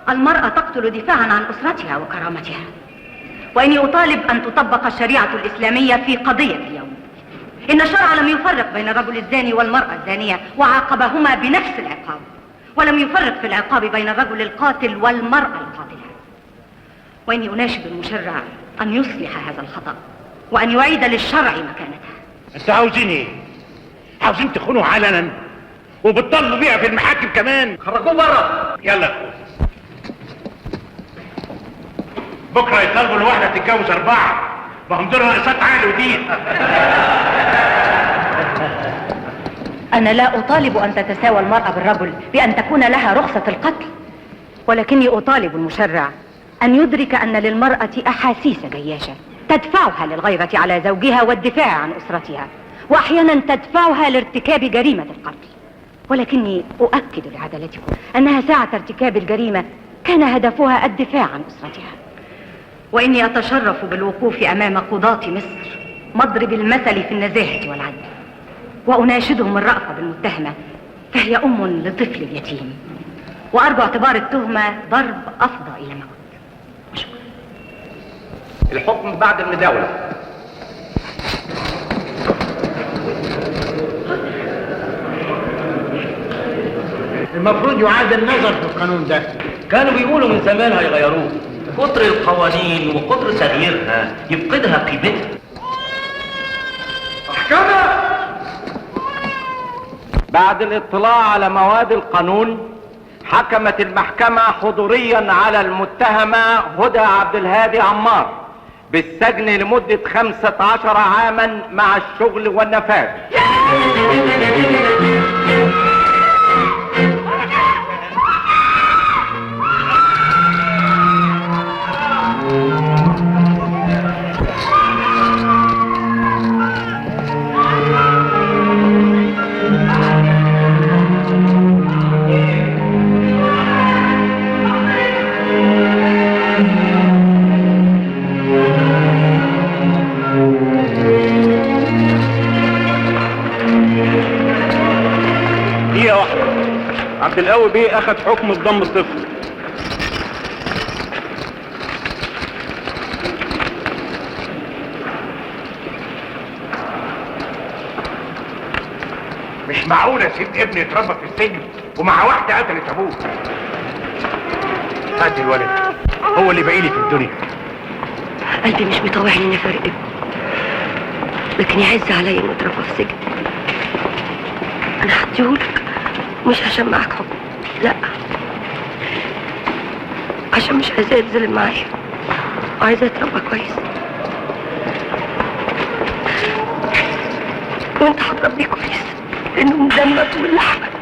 Speaker 15: المرأة تقتل دفاعا عن أسرتها وكرامتها، وإني أطالب أن تطبق الشريعة الإسلامية في قضية اليوم. إن الشرع لم يفرق بين الرجل الزاني والمرأة الزانية وعاقبهما بنفس العقاب، ولم يفرق في العقاب بين الرجل القاتل والمرأة القاتلة. وإني أناشد المشرع أن يصلح هذا الخطأ وأن يعيد للشرع مكانته.
Speaker 5: أنتوا عاوزين إيه؟ عاوزين تخونوا علنا وبتطالبوا بيها في المحاكم كمان؟
Speaker 17: خرجوه بره.
Speaker 5: يلا يا اخويا، بكره يطالبوا الواحدة تتجوز 4، ما هم دول ناقصات عقل ودين.
Speaker 15: أنا لا أطالب أن تتساوى المرأة بالرجل بأن تكون لها رخصة القتل، ولكني أطالب المشرع أن يدرك أن للمرأة أحاسيس جياشة تدفعها للغيرة على زوجها والدفاع عن أسرتها، وأحيانا تدفعها لارتكاب جريمة القتل. ولكني أؤكد لعدالتكم أنها ساعة ارتكاب الجريمة كان هدفها الدفاع عن أسرتها. وإني أتشرف بالوقوف أمام قضاة مصر مضرب المثل في النزاهة والعدل، وأناشدهم الرأفة بالمتهمة، فهي أم لطفل يتيم، وأرجو اعتبار التهمة ضرب أفضى إلى موت. وشكرا.
Speaker 17: الحكم بعد المداولة.
Speaker 5: المفروض يعاد النظر في القانون ده.
Speaker 6: كانوا بيقولوا من زمان هيغيروه. كتر القوانين وكتر تغييرها يفقدها قيمتها.
Speaker 17: محكمة. بعد الاطلاع على مواد القانون حكمت المحكمة حضوريا على المتهمة هدى عبد الهادي عمار بالسجن لمدة 15 عاما مع الشغل والنفاذ.
Speaker 11: عبد القوي بيه اخد حكم بضم الطفل.
Speaker 5: مش معقول اسيب ابني يتربى في السجن ومع واحدة قتلت ابوه. هات الولد، هو اللي باقي لي في الدنيا.
Speaker 1: قلبي مش مطوعني اني افارق ابني، لكن يعز عليا انه اتربى في سجن. انا هديهولك مش عشان معاك حكم، لا، عشان مش عايزاه يتظلم معايا، وعايزاه يتربى كويس. وانت هتربيه كويس لانه من دمك ومن لحمك.